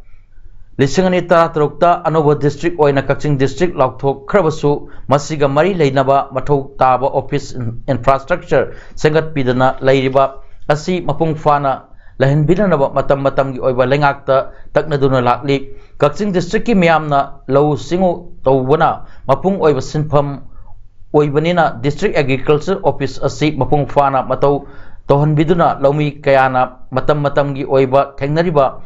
ꯂꯤꯁꯤꯡ ꯑꯅꯤ ꯇꯔꯥꯇꯔꯨꯛꯇ ꯑꯅꯧꯕ ꯗꯤꯁꯇ꯭ꯔꯤꯛ ꯑꯣꯏꯅ ꯀꯛꯆꯤꯡ ꯗꯤꯁꯇ꯭ꯔꯤꯛ ꯂꯥꯎꯊꯣꯛꯈ꯭ꯔꯕꯁꯨ, ꯃꯁꯤꯒ ꯃꯔꯤ ꯂꯩꯅꯕ ꯃꯊꯧ ꯇꯥꯕ ꯑꯣꯐꯤꯁ ꯏꯟꯐ꯭ꯔꯥꯁ꯭ꯇ꯭ꯔꯛꯆꯔ ꯁꯦꯝꯒꯠꯄꯤꯗꯅ ꯂꯩꯔꯤꯕ ꯑꯁꯤ ꯃꯄꯨꯡ ꯐꯥꯅ ꯂꯩꯍꯟꯕꯤꯅꯅꯕ ꯃꯇꯝ ꯃꯇꯝꯒꯤ ꯑꯣꯏꯕ ꯂꯩꯉꯥꯛꯇ ꯇꯛꯅꯗꯨꯅ ꯂꯥꯛꯂꯤ꯫ ꯀꯛꯆꯤꯡ ꯗꯤꯁꯇ꯭ꯔꯤꯛꯀꯤ ꯃꯤꯌꯥꯝꯅ ꯂꯧꯎ ꯁꯤꯡꯎ ꯇꯧꯕꯅ ꯃꯄꯨꯡ ꯑꯣꯏꯕ ꯁꯤꯟꯐꯝ ꯑꯣꯏꯕꯅꯤꯅ, ꯗꯤꯁꯇ꯭ꯔꯤꯛ ꯑꯦꯒ꯭ꯔꯤꯀꯜꯆꯔ ꯑꯣꯐꯤꯁ ꯑꯁꯤ ꯃꯄꯨꯡ ꯐꯥꯅ ꯃꯊꯧ ꯇꯧꯍꯟꯕꯤꯗꯨꯅ ꯂꯧꯃꯤ ꯀꯌꯥꯅ ꯃꯇꯝ ꯃꯇꯝꯒꯤ ꯑꯣꯏꯕ ꯊꯦꯡꯅꯔꯤꯕ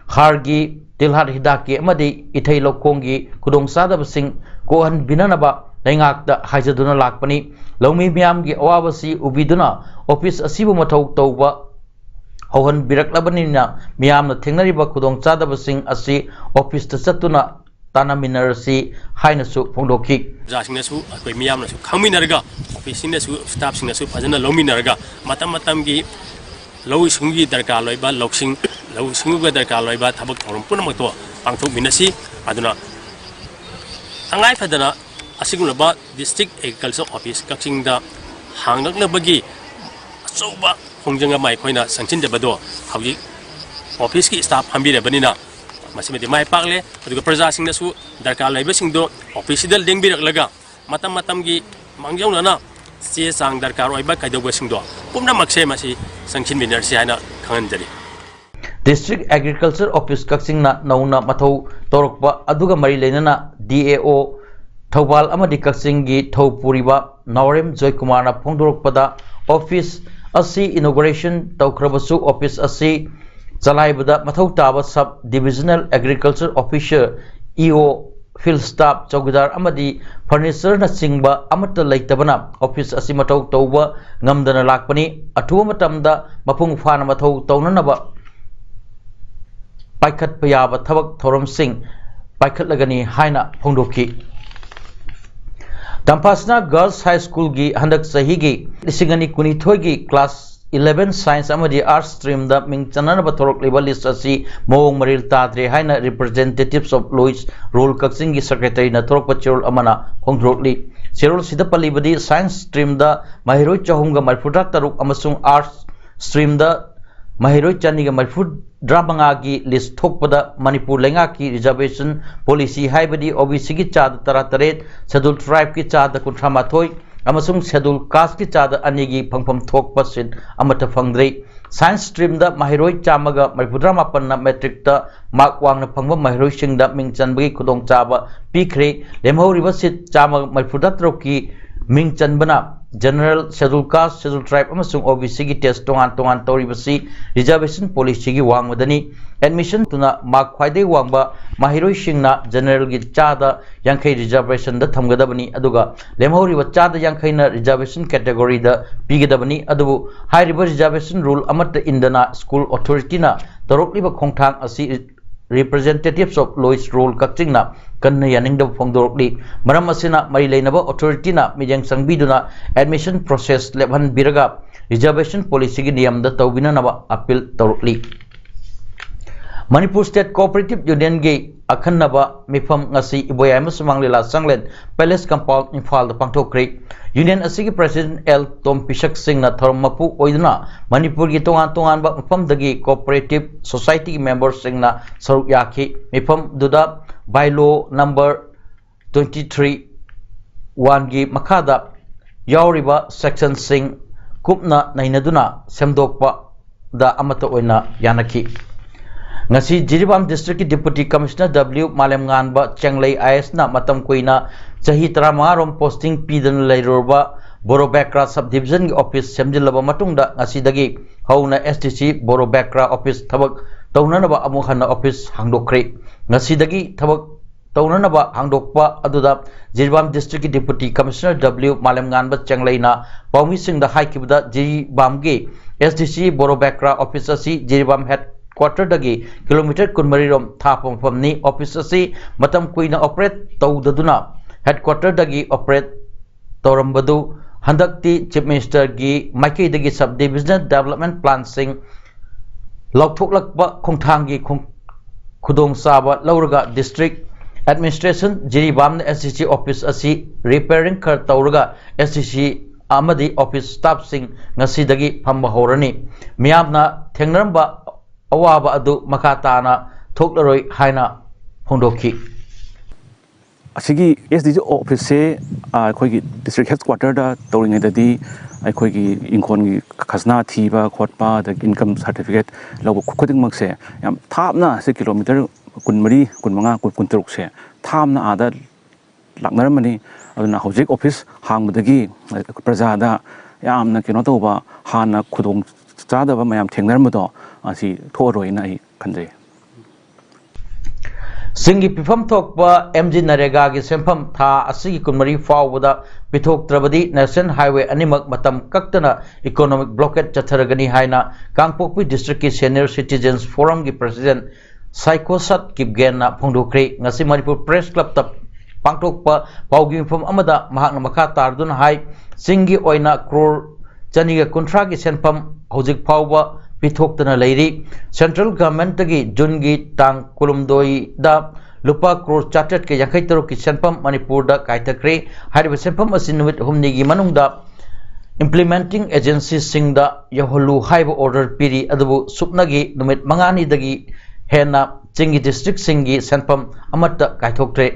ꯍꯥꯔꯒꯤ, ꯇꯤꯜꯍꯥꯠ ꯍꯤꯗꯥꯛꯀꯤ ꯑꯃꯗꯤ ꯏꯊꯩ ꯂꯧꯈꯣꯡꯒꯤ ꯈꯨꯗꯣꯡꯆꯥꯗꯕꯁꯤꯡ ꯀꯣꯛꯍꯟꯕꯤꯅꯅꯕ ꯂꯩꯉꯥꯛꯇ ꯍꯥꯏꯖꯗꯨꯅ ꯂꯥꯛꯄꯅꯤ꯫ ꯂꯧꯃꯤ ꯃꯤꯌꯥꯝꯒꯤ ꯑꯋꯥꯕꯁꯤ ꯎꯕꯤꯗꯨꯅ ꯑꯣꯐꯤꯁ ꯑꯁꯤꯕꯨ ꯃꯊꯧ ꯇꯧꯕ ꯍꯧꯍꯟꯕꯤꯔꯛꯂꯕꯅꯤꯅ, ꯃꯤꯌꯥꯝꯅ ꯊꯦꯡꯅꯔꯤꯕ ꯈꯨꯗꯣꯡꯆꯥꯗꯕꯁꯤꯡ ꯑꯁꯤ ꯑꯣꯐꯤꯁꯇ ꯆꯠꯇꯨꯅ ꯇꯥꯟꯅꯃꯤꯟꯅꯔꯁꯤ ꯍꯥꯏꯅꯁꯨ ꯐꯣꯡꯗꯣꯛꯈꯤ꯫ ꯄ꯭ꯔꯖꯥꯁꯤꯡꯅꯁꯨ, ꯑꯩꯈꯣꯏ ꯃꯤꯌꯥꯝꯅꯁꯨ ꯈꯪꯃꯤꯟꯅꯔꯒ, ꯑꯣꯐꯤꯁꯁꯤꯡꯅꯁꯨ, ꯁ꯭ꯇꯥꯐꯁꯤꯡꯅꯁꯨ ꯐꯖꯅ ꯂꯧꯃꯤꯟꯅꯔꯒ, ꯃꯇꯝ ꯃꯇꯝꯒꯤ ꯂꯧꯎ ꯁꯤꯡꯎꯒꯤ ꯗꯔꯀꯥꯔ ꯑꯣꯏꯕ ꯂꯧꯁꯤꯡ, ꯂꯧꯎ ꯁꯤꯡꯎꯒ ꯗꯔꯀꯥꯔ ꯑꯣꯏꯕ ꯊꯕꯛ ꯊꯧꯔꯝ ꯄꯨꯝꯅꯃꯛꯇꯣ ꯄꯥꯡꯊꯣꯛꯃꯤꯟꯅꯁꯤ꯫ ꯑꯗꯨꯅ ꯇꯉꯥꯏ ꯐꯗꯅ ꯑꯁꯤꯒꯨꯝꯂꯕ District Agriculture Office ꯀꯛꯆꯤꯡꯗ ꯍꯥꯡꯂꯛꯅꯕꯒꯤ ꯑꯆꯧꯕ ꯈꯣꯡꯖꯪ ꯑꯃ ꯑꯩꯈꯣꯏꯅ ꯆꯪꯁꯤꯟꯖꯕꯗꯣ ꯍꯧꯖꯤꯛ office ꯀꯤ staff ꯐꯝꯕꯤꯔꯕꯅꯤꯅ ꯃꯁꯤꯃꯗꯤ ꯃꯥꯏ ꯄꯥꯛꯂꯦ꯫ ꯑꯗꯨꯒ ꯄ꯭ꯔꯖꯥꯁꯤꯡꯅꯁꯨ ꯗꯔꯀꯥꯔ ꯂꯩꯕꯁꯤꯡꯗꯣ office ꯁꯤꯗ ꯂꯦꯡꯕꯤꯔꯛꯂꯒ ꯃꯇꯝ ꯃꯇꯝꯒꯤ ꯃꯥꯡꯖꯧꯅꯅ ꯆꯦ ꯆꯥꯡ ꯗꯔꯀꯥꯔ ꯑꯣꯏꯕ ꯀꯩꯗꯧꯕꯁꯤꯡꯗꯣ ꯄꯨꯝꯅꯃꯛꯁꯦ ꯃꯁꯤ ꯆꯪꯁꯤꯟꯃꯤꯟꯅꯔꯁꯤ ꯍꯥꯏꯅ ꯈꯪꯍꯟꯖꯔꯤ꯫ District Agriculture Office ꯀꯛꯆꯤꯡꯅ ꯅꯧꯅ ꯃꯊꯧ ꯇꯧꯔꯛꯄ ꯑꯗꯨꯒ ꯃꯔꯤ ꯂꯩꯅꯅ D A O ꯊꯧꯕꯥꯜ ꯑꯃꯗꯤ ꯀꯛꯆꯤꯡꯒꯤ ꯊꯧ ꯄꯨꯔꯤꯕ ꯅꯥꯎꯔꯦꯝ ꯖꯣꯏꯀꯨꯃꯥꯔꯅ ꯐꯣꯡꯗꯣꯔꯛꯄꯗ, office ꯑꯁꯤ inauguration ꯇꯧꯈ꯭ꯔꯕꯁꯨ office ꯑꯁꯤ ꯆꯂꯥꯏꯕꯗ ꯃꯊꯧ ꯇꯥꯕ Sub Divisional Agriculture Officer, E O, field staff, chowkidar ꯑꯃꯗꯤ furniture ꯅꯆꯤꯡꯕ ꯑꯃꯠꯇ ꯂꯩꯇꯕꯅ office ꯑꯁꯤ ꯃꯊꯧ ꯇꯧꯕ ꯉꯝꯗꯅ ꯂꯥꯛꯄꯅꯤ꯫ ꯑꯊꯨꯕ ꯃꯇꯝꯗ ꯃꯄꯨꯡ ꯐꯥꯅ ꯃꯊꯧ ꯇꯧꯅꯅꯕ ꯄꯥꯏꯈꯠꯄ ꯌꯥꯕ ꯊꯕꯛ ꯊꯧꯔꯝꯁꯤꯡ ꯄꯥꯏꯈꯠꯂꯒꯅꯤ ꯍꯥꯏꯅ ꯐꯣꯡꯗꯣꯛꯈꯤ꯫ ꯇꯝꯐꯥꯁꯅꯥ Girls High School ꯒꯤ ꯍꯟꯗꯛ ꯆꯍꯤꯒꯤ ꯂꯤꯁꯤꯡ ꯑꯅꯤ ꯀꯨꯟꯅꯤꯊꯣꯏꯒꯤ class eleven Science ꯑꯃꯗꯤ Arts stream ꯗ ꯃꯤꯡ ꯆꯟꯅꯅꯕ ꯊꯣꯔꯛꯂꯤꯕ list ꯑꯁꯤ ꯃꯑꯣꯡ ꯃꯔꯤꯜ ꯇꯥꯗ꯭ꯔꯦ ꯍꯥꯏꯅ Representatives of Louis Rural ꯀꯛꯆꯤꯡꯒꯤ secretary ꯅ ꯊꯣꯔꯛꯄ ꯆꯦꯔꯣꯜ ꯑꯃꯅ ꯐꯣꯡꯗꯣꯔꯛꯂꯤ꯫ ꯆꯦꯔꯣꯜꯁꯤꯗ ꯄꯜꯂꯤꯕꯗꯤ Science stream ꯗ ꯃꯍꯩꯔꯣꯏ ꯆꯍꯨꯝꯒ ꯃꯔꯤꯐꯨꯇꯔꯥ ꯇꯔꯨꯛ ꯑꯃꯁꯨꯡ Arts stream ꯗ ꯃꯍꯩꯔꯣꯏ ꯆꯅꯤꯒ ꯃꯔꯤꯐꯨꯇꯔꯥ ꯃꯉꯥꯒꯤ list ꯊꯣꯛꯄꯗ ꯃꯅꯤꯄꯨꯔ ꯂꯩꯉꯥꯛꯀꯤ reservation policy ꯍꯥꯏꯕꯗꯤ O B C ꯒꯤ ꯆꯥꯗ ꯇꯔꯥꯇꯔꯦꯠ, Scheduled Tribe ꯀꯤ ꯆꯥꯗ ꯀꯨꯟꯊ꯭ꯔꯥ ꯃꯥꯊꯣꯏ ꯑꯃꯁꯨꯡ Scheduled Caste ꯀꯤ ꯆꯥꯗ ꯑꯅꯤꯒꯤ ꯐꯪꯐꯝ ꯊꯣꯛꯄ seat ꯑꯃꯠꯇ ꯐꯪꯗ꯭ꯔꯤ꯫ Science stream ꯗ ꯃꯍꯩꯔꯣꯏ ꯆꯥꯝꯃꯒ ꯃꯔꯤꯐꯨꯇꯔꯥ ꯃꯥꯄꯟꯅ matric ꯇ mark ꯋꯥꯡꯅ ꯐꯪꯕ ꯃꯍꯩꯔꯣꯏꯁꯤꯡꯗ ꯃꯤꯡ ꯆꯟꯕꯒꯤ ꯈꯨꯗꯣꯡꯆꯥꯕ ꯄꯤꯈ꯭ꯔꯦ꯫ ꯂꯦꯝꯍꯧꯔꯤꯕ seat ꯆꯥꯝꯃ ꯃꯔꯤꯐꯨꯇꯔꯥ ꯇꯔꯨꯛꯀꯤ ꯃꯤꯡ ꯆꯟꯕꯅ General, Scheduled Caste, Scheduled Tribe ꯑꯃꯁꯨꯡ O B C ꯒꯤ test ꯇꯣꯉꯥꯟ ꯇꯣꯉꯥꯟ ꯇꯧꯔꯤꯕꯁꯤ reservation policy ꯒꯤ ꯋꯥꯡꯃꯗꯅꯤ꯫ Admission ꯇꯨꯅ mark ꯈ꯭ꯋꯥꯏꯗꯒꯤ ꯋꯥꯡꯕ ꯃꯍꯩꯔꯣꯏꯁꯤꯡꯅ General ꯒꯤ ꯆꯥꯗ ꯌꯥꯡꯈꯩ reservation ꯗ ꯊꯝꯒꯗꯕꯅꯤ, ꯑꯗꯨꯒ ꯂꯦꯝꯍꯧꯔꯤꯕ ꯆꯥꯗ ꯌꯥꯡꯈꯩꯅ reservation category ꯗ ꯄꯤꯒꯗꯕꯅꯤ꯫ ꯑꯗꯨꯕꯨ ꯍꯥꯏꯔꯤꯕ reservation rule ꯑꯃꯠꯇ ꯏꯟꯗꯅ school authority ꯅ ꯇꯧꯔꯛꯂꯤꯕ ꯈꯣꯡꯊꯥꯡ ꯑꯁꯤ Representatives of Lois Rule ꯀꯛꯆꯤꯡꯅ ꯀꯟꯅ ꯌꯥꯅꯤꯡꯗꯕ ꯐꯣꯡꯗꯣꯔꯛꯂꯤ꯫ ꯃꯔꯝ ꯑꯁꯤꯅ ꯃꯔꯤ ꯂꯩꯅꯕ authority ꯅ ꯃꯤꯠꯌꯦꯡ ꯆꯪꯕꯤꯗꯨꯅ admission process ꯂꯦꯞꯍꯟꯕꯤꯔꯒ reservation policy ꯒꯤ ꯅꯤꯌꯝꯗ ꯇꯧꯕꯤꯅꯅꯕ appeal ꯇꯧꯔꯛꯂꯤ꯫ Manipur State Cooperative Union ꯒꯤ ꯑꯈꯟꯅꯕ ꯃꯤꯐꯝ ꯉꯁꯤ ꯏꯕꯣꯌꯥꯏꯃ ꯁꯨꯃꯥꯡ ꯂꯤꯂꯥ ꯆꯪꯂꯦꯟ Palace Compound ꯏꯝꯐꯥꯜꯗ ꯄꯥꯡꯊꯣꯛꯈ꯭ꯔꯦ꯫ Union ꯑꯁꯤꯒꯤ President ꯑꯦꯜ ꯇꯣꯝꯄꯤꯁꯛ ꯁꯤꯡꯅ ꯊꯧꯔꯝ ꯃꯄꯨ ꯑꯣꯏꯗꯨꯅ ꯃꯅꯤꯄꯨꯔꯒꯤ ꯇꯣꯉꯥꯟ ꯇꯣꯉꯥꯟꯕ ꯃꯐꯝꯗꯒꯤ cooperative society ꯒꯤ member ꯁꯤꯡꯅ ꯁꯔꯨꯛ ꯌꯥꯈꯤ꯫ ꯃꯤꯐꯝꯗꯨꯗ Bylaw number twenty three one ꯒꯤ ꯃꯈꯥꯗ ꯌꯥꯎꯔꯤꯕ section ꯁꯤꯡ ꯀꯨꯞꯅ ꯅꯩꯅꯗꯨꯅ ꯁꯦꯝꯗꯣꯛꯄꯗ ꯑꯃꯠꯇ ꯑꯣꯏꯅ ꯌꯥꯅꯈꯤ꯫ ꯉꯁꯤ ꯖꯤꯔꯤꯕꯥꯝ district ꯀꯤ Deputy Commissioner ꯗꯕ꯭ꯂꯤꯎ ꯃꯥꯂꯦꯝꯉꯥꯟꯕ ꯆꯦꯡꯂꯩ ꯑꯥꯏ ꯑꯦꯁꯅ ꯃꯇꯝ ꯀꯨꯏꯅ, ꯆꯍꯤ ꯇꯔꯥꯃꯉꯥ ꯔꯣꯝ posting ꯄꯤꯗꯅ ꯂꯩꯔꯨꯔꯕ ꯕꯣꯔꯣꯕꯦꯀ꯭ꯔꯥ sub division ꯒꯤ office ꯁꯦꯝꯖꯤꯜꯂꯕ ꯃꯇꯨꯡꯗ ꯉꯁꯤꯗꯒꯤ ꯍꯧꯅ SDC ꯕꯣꯔꯣꯕꯦꯀ꯭ꯔꯥ office ꯊꯕꯛ ꯇꯧꯅꯅꯕ ꯑꯃꯨꯛ ꯍꯟꯅ office ꯍꯥꯡꯗꯣꯛꯈ꯭ꯔꯦ꯫ ꯉꯁꯤꯗꯒꯤ ꯊꯕꯛ ꯇꯧꯅꯅꯕ ꯍꯥꯡꯗꯣꯛꯄ ꯑꯗꯨꯗ ꯖꯤꯔꯤꯕꯥꯝ district ꯀꯤ Deputy Commissioner ꯗꯕ꯭ꯂꯤꯎ ꯃꯥꯂꯦꯝꯉꯥꯟꯕ ꯆꯦꯡꯂꯩꯅ ꯄꯥꯎꯃꯤꯁꯤꯡꯗ ꯍꯥꯏꯈꯤꯕꯗ, ꯖꯤꯔꯤꯕꯥꯝꯒꯤ SDC ꯕꯣꯔꯣꯕꯦꯀ꯭ꯔꯥ office ꯑꯁꯤ ꯖꯤꯔꯤꯕꯥꯝ headquarter ꯗꯒꯤ kilometre ꯀꯨꯟꯃꯔꯤ ꯔꯣꯝ ꯊꯥꯞꯄ ꯃꯐꯝꯅꯤ꯫ Office ꯑꯁꯤ ꯃꯇꯝ ꯀꯨꯏꯅ operate ꯇꯧꯗꯗꯨꯅ headquarter ꯗꯒꯤ operate ꯇꯧꯔꯝꯕꯗꯨ ꯍꯟꯗꯛꯇꯤ Chief Minister ꯒꯤ ꯃꯥꯏꯀꯩꯗꯒꯤ sub divisional development plan ꯁꯤꯡ ꯂꯥꯎꯊꯣꯛꯂꯛꯄ ꯈꯣꯡꯊꯥꯡꯒꯤ ꯈꯣꯡ-, ꯈꯨꯗꯣꯡꯆꯥꯕ ꯂꯧꯔꯒ district administration ꯖꯤꯔꯤꯕꯥꯝꯅ SDC office ꯑꯁꯤ repairing ꯈꯔ ꯇꯧꯔꯒ SDC ꯑꯃꯗꯤ office staff ꯁꯤꯡ ꯉꯁꯤꯗꯒꯤ ꯐꯝꯕ ꯍꯧꯔꯅꯤ꯫ ꯃꯤꯌꯥꯝꯅ ꯊꯦꯡꯅꯔꯝꯕ ꯑꯋꯥꯕ ꯑꯗꯨ ꯃꯈꯥ ꯇꯥꯅ ꯊꯣꯛꯂꯔꯣꯏ ꯍꯥꯏꯅ ꯐꯣꯡꯗꯣꯛꯈꯤ꯫ ꯑꯁꯤꯒꯤ SDC office ꯁꯦ, ꯑ, ꯑꯩꯈꯣꯏꯒꯤ district headquarter ꯗ ꯇꯧꯔꯤꯉꯩꯗꯗꯤ ꯑꯩꯈꯣꯏꯒꯤ ꯏꯪꯈꯣꯜꯒꯤ ꯈꯖꯅꯥ ꯊꯤꯕ ꯈꯣꯠꯄ, ꯑꯗꯒꯤ income certificate ꯂꯧꯕ ꯈꯨꯗꯤꯡꯃꯛꯁꯦ ꯌꯥꯝ ꯊꯥꯞꯅ, ꯁꯤ kilometre ꯀꯨꯟꯃꯔꯤ, ꯀꯨꯟꯃꯉꯥ, ꯀꯨꯟ, ꯀꯨꯟꯇꯔꯨꯛꯁꯦ ꯊꯥꯞꯅ ꯑꯥꯗ ꯂꯥꯛꯅꯔꯝꯕꯅꯤ꯫ ꯑꯗꯨꯅ ꯍꯧꯖꯤꯛ office ꯍꯥꯡꯕꯗꯒꯤ ꯄ꯭ꯔꯖꯥꯗ ꯌꯥꯝꯅ ꯀꯩꯅꯣ ꯇꯧꯕ, ꯍꯥꯟꯅ ꯈꯨꯗꯣꯡ ꯆꯥꯗꯕ ꯃꯌꯥꯝ ꯊꯦꯡꯅꯔꯝꯕꯗꯣ ꯑꯁꯤ ꯊꯣꯛꯑꯔꯣꯏꯅ ꯑꯩ ꯈꯟꯖꯩ꯫ ꯁꯤꯡꯒꯤ ꯄꯤꯐꯝ ꯊꯣꯛꯄ MGNREGA ꯒꯤ ꯁꯦꯟꯐꯝ ꯊꯥ ꯑꯁꯤꯒꯤ ꯀꯨꯟꯃꯔꯤ ꯐꯥꯎꯕꯗ ꯄꯤꯊꯣꯛꯇ꯭ꯔꯕꯗꯤ National Highway ꯑꯅꯤꯃꯛ ꯃꯇꯝ ꯀꯛꯇꯅ economic blockade ꯆꯠꯊꯔꯒꯅꯤ ꯍꯥꯏꯅ ꯀꯥꯡꯄꯣꯛꯄꯤ district ꯀꯤ Senior Citizens Forum ꯒꯤ President ꯁꯥꯏꯀꯣꯁꯥꯠ ꯀꯤꯞꯒꯦꯟꯅ ꯐꯣꯡꯗꯣꯛꯈ꯭ꯔꯦ꯫ ꯉꯁꯤ ꯃꯅꯤꯄꯨꯔ ꯄ꯭ꯔꯦꯁ ꯀ꯭ꯂꯕꯇ ꯄꯥꯡꯊꯣꯛꯄ ꯄꯥꯎꯒꯤ ꯃꯤꯐꯝ ꯑꯃꯗ ꯃꯍꯥꯛꯅ ꯃꯈꯥ ꯇꯥꯔꯗꯨꯅ ꯍꯥꯏ, ꯆꯤꯡꯒꯤ ꯑꯣꯏꯅ ꯀ꯭ꯔꯣꯔ ꯆꯅꯤꯒ ꯀꯨꯟꯊ꯭ꯔꯥꯒꯤ ꯁꯦꯟꯐꯝ ꯍꯧꯖꯤꯛ ꯐꯥꯎꯕ ꯄꯤꯊꯣꯛꯇꯅ ꯂꯩꯔꯤ꯫ ꯁꯦꯟꯇ꯭ꯔꯦꯜ ꯒꯚꯔꯟꯃꯦꯟꯠꯇꯒꯤ ꯖꯨꯟꯒꯤ ꯇꯥꯡ ꯀꯨꯟꯍꯨꯝꯗꯣꯏꯗ ꯂꯨꯄꯥ ꯀ꯭ꯔꯣꯔ ꯆꯥꯇ꯭ꯔꯦꯠꯀ ꯌꯥꯡꯈꯩ ꯇꯔꯨꯛꯀꯤ ꯁꯦꯟꯐꯝ ꯃꯅꯤꯄꯨꯔꯗ ꯀꯥꯏꯊꯈ꯭ꯔꯦ꯫ ꯍꯥꯏꯔꯤꯕ ꯁꯦꯟꯐꯝ ꯑꯁꯤ ꯅꯨꯃꯤꯠ ꯍꯨꯝꯅꯤꯒꯤ ꯃꯅꯨꯡꯗ implementing agencyꯁꯤꯡꯗ ꯌꯧꯍꯜꯂꯨ ꯍꯥꯏꯕ order ꯄꯤꯔꯤ꯫ ꯑꯗꯨꯕꯨ ꯁꯨꯞꯅꯒꯤ ꯅꯨꯃꯤꯠ ꯃꯉꯥꯅꯤꯗꯒꯤ ꯍꯦꯟꯅ ꯆꯤꯡꯒꯤ districtꯁꯤꯡꯒꯤ ꯁꯦꯟꯐꯝ ꯑꯃꯠꯇ ꯀꯥꯏꯊꯣꯛꯇ꯭ꯔꯦ꯫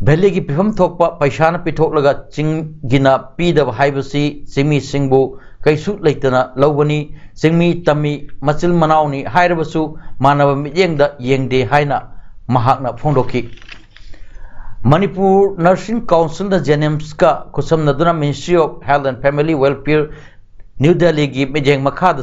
Valleyꯒꯤ ꯄꯤꯐꯝ ꯊꯣꯛꯄ ꯄꯩꯁꯥꯅ ꯄꯤꯊꯣꯛꯂꯒ ꯆꯤꯡꯒꯤꯅ ꯄꯤꯗꯕ ꯍꯥꯏꯕꯁꯤ ꯆꯤꯡꯃꯤꯁꯤꯡꯕꯨ ꯀꯩꯁꯨ ꯂꯩꯇꯅ ꯂꯧꯕꯅꯤ꯫ ꯆꯤꯡꯃꯤ ꯇꯝꯃꯤ ꯃꯆꯤꯜ ꯃꯅꯥꯎꯅꯤ ꯍꯥꯏꯔꯕꯁꯨ ꯃꯥꯟꯅꯕ ꯃꯤꯠꯌꯦꯡꯗ ꯌꯦꯡꯗꯦ ꯍꯥꯏꯅ ꯃꯍꯥꯛꯅ ꯐꯣꯡꯗꯣꯛꯈꯤ꯫ Manipur Nursing Councilꯅ JNIMSꯀ ꯈꯨꯠꯁꯝꯅꯗꯨꯅ Ministry of Health and Family Welfare, New Delhiꯒꯤ ꯃꯤꯠꯌꯦꯡ ꯃꯈꯥꯗ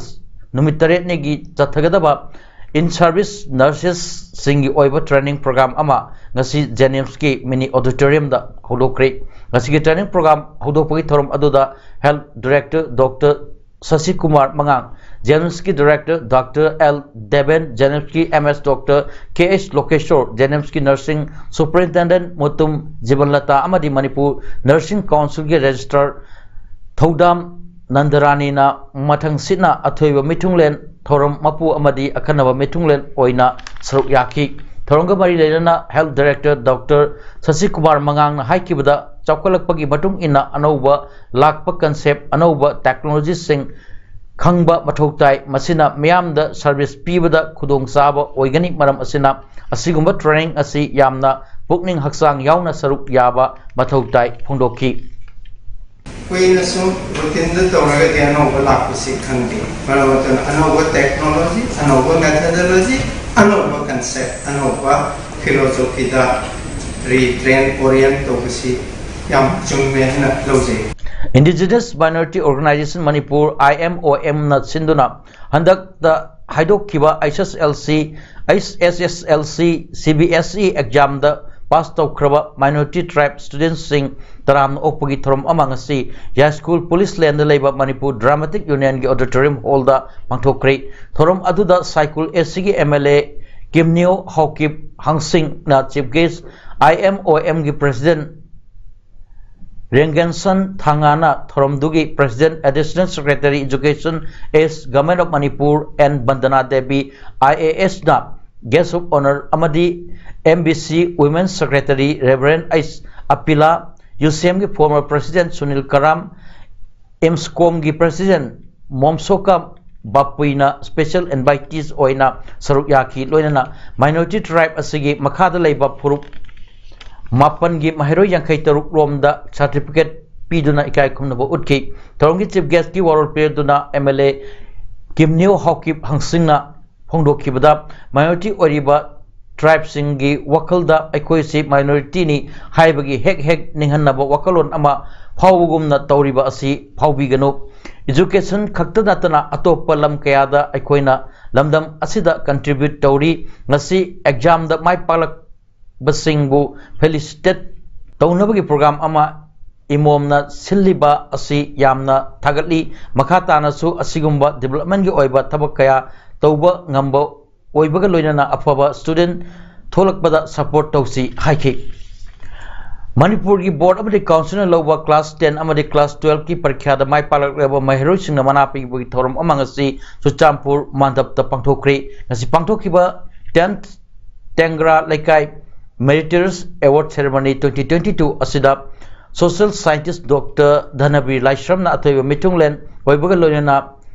ꯅꯨꯃꯤꯠ ꯇꯔꯦꯠꯅꯤꯒꯤ ꯆꯠꯊꯒꯗꯕ in service nursesꯁꯤꯡꯒꯤ ꯑꯣꯏꯕ training program ꯑꯃ ꯉꯁꯤ JNIMSꯀꯤ mini auditoriumꯗ ꯍꯧꯗꯣꯛꯈ꯭ꯔꯦ꯫ ꯉꯁꯤꯒꯤ training program ꯍꯧꯗꯣꯛꯄꯒꯤ ꯊꯧꯔꯝ ꯑꯗꯨꯗ Health Director Doctor ꯁꯁꯤꯀꯨꯃꯥꯔ ꯃꯉꯥꯡ, JNIMSꯀꯤ Director Doctor L Deben, JNIMSꯀꯤ MS Doctor ꯀꯦ ꯑꯦꯁ ꯂꯣꯀꯦꯁꯣꯔ, JNIMSꯀꯤ Nursing Superintendent ꯃꯨꯇꯨꯝ ꯖꯤꯕꯟꯂꯇꯥ ꯑꯃꯗꯤ ꯃꯅꯤꯄꯨꯔ Nursing Councilꯒꯤ Registrar ꯊꯧꯗꯥꯝ ꯅꯟꯗꯔꯥꯅꯤꯅ ꯃꯊꯪꯁꯤꯠꯅ ꯑꯊꯣꯏꯕ ꯃꯤꯊꯨꯡꯂꯦꯟ, ꯊꯧꯔꯝ ꯃꯄꯨ ꯑꯃꯗꯤ ꯑꯈꯟꯅꯕ ꯃꯤꯊꯨꯡꯂꯦꯟ ꯑꯣꯏꯅ ꯁꯔꯨꯛ ꯌꯥꯈꯤ꯫ ꯊꯧꯔꯝꯒ ꯃꯔꯤ ꯂꯩꯅꯅ Health Director Doctor ꯁꯁꯤꯀꯨꯃꯥꯔ ꯃꯉꯥꯡꯅ ꯍꯥꯏꯈꯤꯕꯗ, ꯆꯥꯎꯈꯠꯂꯛꯄꯒꯤ ꯃꯇꯨꯡ ꯏꯟꯅ ꯑꯅꯧꯕ ꯂꯥꯛꯄ concept, ꯑꯅꯧꯕ technologyꯁꯤꯡ ꯈꯪꯕ ꯃꯊꯧ ꯇꯥꯏ꯫ ꯃꯁꯤꯅ ꯃꯤꯌꯥꯝꯗ service ꯄꯤꯕꯗ ꯈꯨꯗꯣꯡꯆꯥꯕ ꯑꯣꯏꯒꯅꯤ꯫ ꯃꯔꯝ ꯑꯁꯤꯅ ꯑꯁꯤꯒꯨꯝꯕ training ꯑꯁꯤ ꯌꯥꯝꯅ ꯄꯨꯛꯅꯤꯡ ꯍꯛꯆꯥꯡ ꯌꯥꯎꯅ ꯁꯔꯨꯛ ꯌꯥꯕ ꯃꯊꯧ ꯇꯥꯏ ꯐꯣꯡꯗꯣꯛꯈꯤ꯫ ꯀꯨꯏꯅ ꯁꯨꯝ routineꯗ ꯇꯧꯔꯒꯗꯤ ꯑꯅꯧꯕ ꯂꯥꯛꯄꯁꯤ ꯈꯪꯗꯦ꯫ ꯃꯔꯝ ꯑꯗꯨꯅ ꯑꯅꯧꯕ technology, ꯑꯅꯧꯕ methodology, ꯑꯅꯧꯕ concept, ꯑꯅꯧꯕ philosophyꯗ retrain, orient ꯇꯧꯕꯁꯤ ꯌꯥꯝ ꯆꯨꯝꯃꯦ ꯍꯥꯏꯅ ꯂꯧꯖꯩ꯫ Indigenous Minority Organization Manipur, IMOMꯅ ꯁꯤꯟꯗꯨꯅ ꯍꯟꯗꯛꯇ ꯍꯥꯏꯗꯣꯛꯈꯤꯕ HSLC, HSSLC, CBSE examꯗ pass ꯇꯧꯈ꯭ꯔꯕ minority tribe studentꯁꯤꯡ ꯇꯔꯥꯝꯅ ꯑꯣꯛꯄꯒꯤ ꯊꯧꯔꯝ ꯑꯃ ꯉꯁꯤ ꯌꯥꯏꯁ꯭ꯀꯨꯜ ꯄꯨꯂꯤꯁ ꯂꯦꯟꯗ ꯂꯩꯕ ꯃꯅꯤꯄꯨꯔ Dramatic Unionꯒꯤ auditorium hallꯗ ꯄꯥꯡꯊꯣꯛꯈ꯭ꯔꯦ꯫ ꯊꯧꯔꯝ ꯑꯗꯨꯗ ꯁꯥꯏꯀꯨꯜ ACꯒꯤ MLA ꯀꯤꯝꯅꯤꯌꯣ Haokip ꯍꯪꯁꯤꯡꯅ chief guest, IMOM ꯒꯤ president ꯔꯦꯡꯒꯟꯁꯟ ꯊꯥꯡꯉꯥꯅ ꯊꯧꯔꯝꯗꯨꯒꯤ president, additional secretary education S, Government of Manipur, and Vandana Devi, IAS ꯅ guest of honour ꯑꯃꯗꯤ MBC women secretary Reverend H ꯑꯄꯤꯂꯥ, UCM ꯒꯤ former president ꯁꯨꯅꯤꯜ ꯀꯔꯥꯝ, IMSCOM ꯒꯤ president ꯃꯣꯝꯁꯣꯀꯥ ꯕꯥꯄꯨꯏꯅ special invitees ꯑꯣꯏꯅ ꯁꯔꯨꯛ ꯌꯥꯈꯤ꯫ ꯂꯣꯏꯅꯅ minority tribe ꯑꯁꯤꯒꯤ ꯃꯈꯥꯗ ꯂꯩꯕ ꯐꯨꯔꯨꯞ ꯃꯥꯄꯟꯒꯤ ꯃꯍꯩꯔꯣꯏ ꯌꯥꯡꯈꯩ ꯇꯔꯨꯛ ꯔꯣꯝꯗ certificate ꯄꯤꯗꯨꯅ ꯏꯀꯥꯏ ꯈꯨꯝꯅꯕ ꯎꯠꯈꯤ꯫ ꯊꯧꯔꯝꯒꯤ chief guest ꯀꯤ ꯋꯥꯔꯣꯜ ꯄꯤꯔꯗꯨꯅ MLA ꯀꯤꯝꯅꯤꯌꯣ ꯍꯥꯎꯀꯤꯞ ꯍꯪꯁꯤꯡꯅ ꯐꯣꯡꯗꯣꯛꯈꯤꯕꯗ, minority ꯑꯣꯏꯔꯤꯕ tribe ꯁꯤꯡꯒꯤ ꯋꯥꯈꯜꯗ ꯑꯩꯈꯣꯏꯁꯤ minority ꯅꯤ ꯍꯥꯏꯕꯒꯤ ꯍꯦꯛ ꯍꯦꯛ ꯅꯤꯡꯍꯟꯅꯕ ꯋꯥꯈꯜꯂꯣꯟ ꯑꯃ ꯐꯥꯎꯕꯒꯨꯝꯅ ꯇꯧꯔꯤꯕ ꯑꯁꯤ ꯐꯥꯎꯕꯤꯒꯅꯨ꯫ Education ꯈꯛꯇ ꯅꯠꯇꯅ ꯑꯇꯣꯞꯄ ꯂꯝ ꯀꯌꯥꯗ ꯑꯩꯈꯣꯏꯅ ꯂꯝꯗꯝ ꯑꯁꯤꯗ contribute ꯇꯧꯔꯤ꯫ ꯉꯁꯤ exam ꯗ ꯃꯥꯏ ꯄꯥꯛꯂꯛꯄꯁꯤꯡꯕꯨ felicitate ꯇꯧꯅꯕꯒꯤ program ꯑꯃ IMOM ꯅ ꯁꯤꯜꯂꯤꯕ ꯑꯁꯤ ꯌꯥꯝꯅ ꯊꯥꯒꯠꯂꯤ꯫ ꯃꯈꯥ ꯇꯥꯅꯁꯨ ꯑꯁꯤꯒꯨꯝꯕ development ꯀꯤ ꯑꯣꯏꯕ ꯊꯕꯛ ꯀꯌꯥ ꯇꯧꯕ ꯉꯝꯕ ꯑꯣꯏꯕꯒ ꯂꯣꯏꯅꯅ ꯑꯐꯕ student ꯊꯣꯛꯂꯛꯄꯗ support ꯇꯧꯁꯤ ꯍꯥꯏꯈꯤ꯫ ꯃꯅꯤꯄꯨꯔꯒꯤ board ꯑꯃꯗꯤ council ꯅ ꯂꯧꯕ class ten ꯑꯃꯗꯤ class twelve ꯀꯤ ꯄꯔꯤꯈ꯭ꯌꯥꯗ ꯃꯥꯏ ꯄꯥꯛꯂꯛꯂꯕ ꯃꯍꯩꯔꯣꯏꯁꯤꯡꯅ ꯃꯅꯥ ꯄꯤꯕꯒꯤ ꯊꯧꯔꯝ ꯑꯃ ꯉꯁꯤ ꯆꯨꯔꯆꯥꯟꯄꯨꯔ ꯃꯟꯗꯞꯇ ꯄꯥꯡꯊꯣꯛꯈ꯭ꯔꯦ꯫ ꯉꯁꯤ ꯄꯥꯡꯊꯣꯛꯈꯤꯕ tenth ꯇꯦꯡꯒ꯭ꯔꯥ ꯂꯩꯀꯥꯏ Meritorious Award Ceremony twenty twenty-two ꯑꯁꯤꯗ social scientist Doctor ꯙꯅꯕꯤꯔ ꯂꯥꯏꯁ꯭ꯔꯝꯅ ꯑꯊꯣꯏꯕ ꯃꯤꯊꯨꯡꯂꯦꯟ ꯑꯣꯏꯕꯒ ꯂꯣꯏꯅꯅ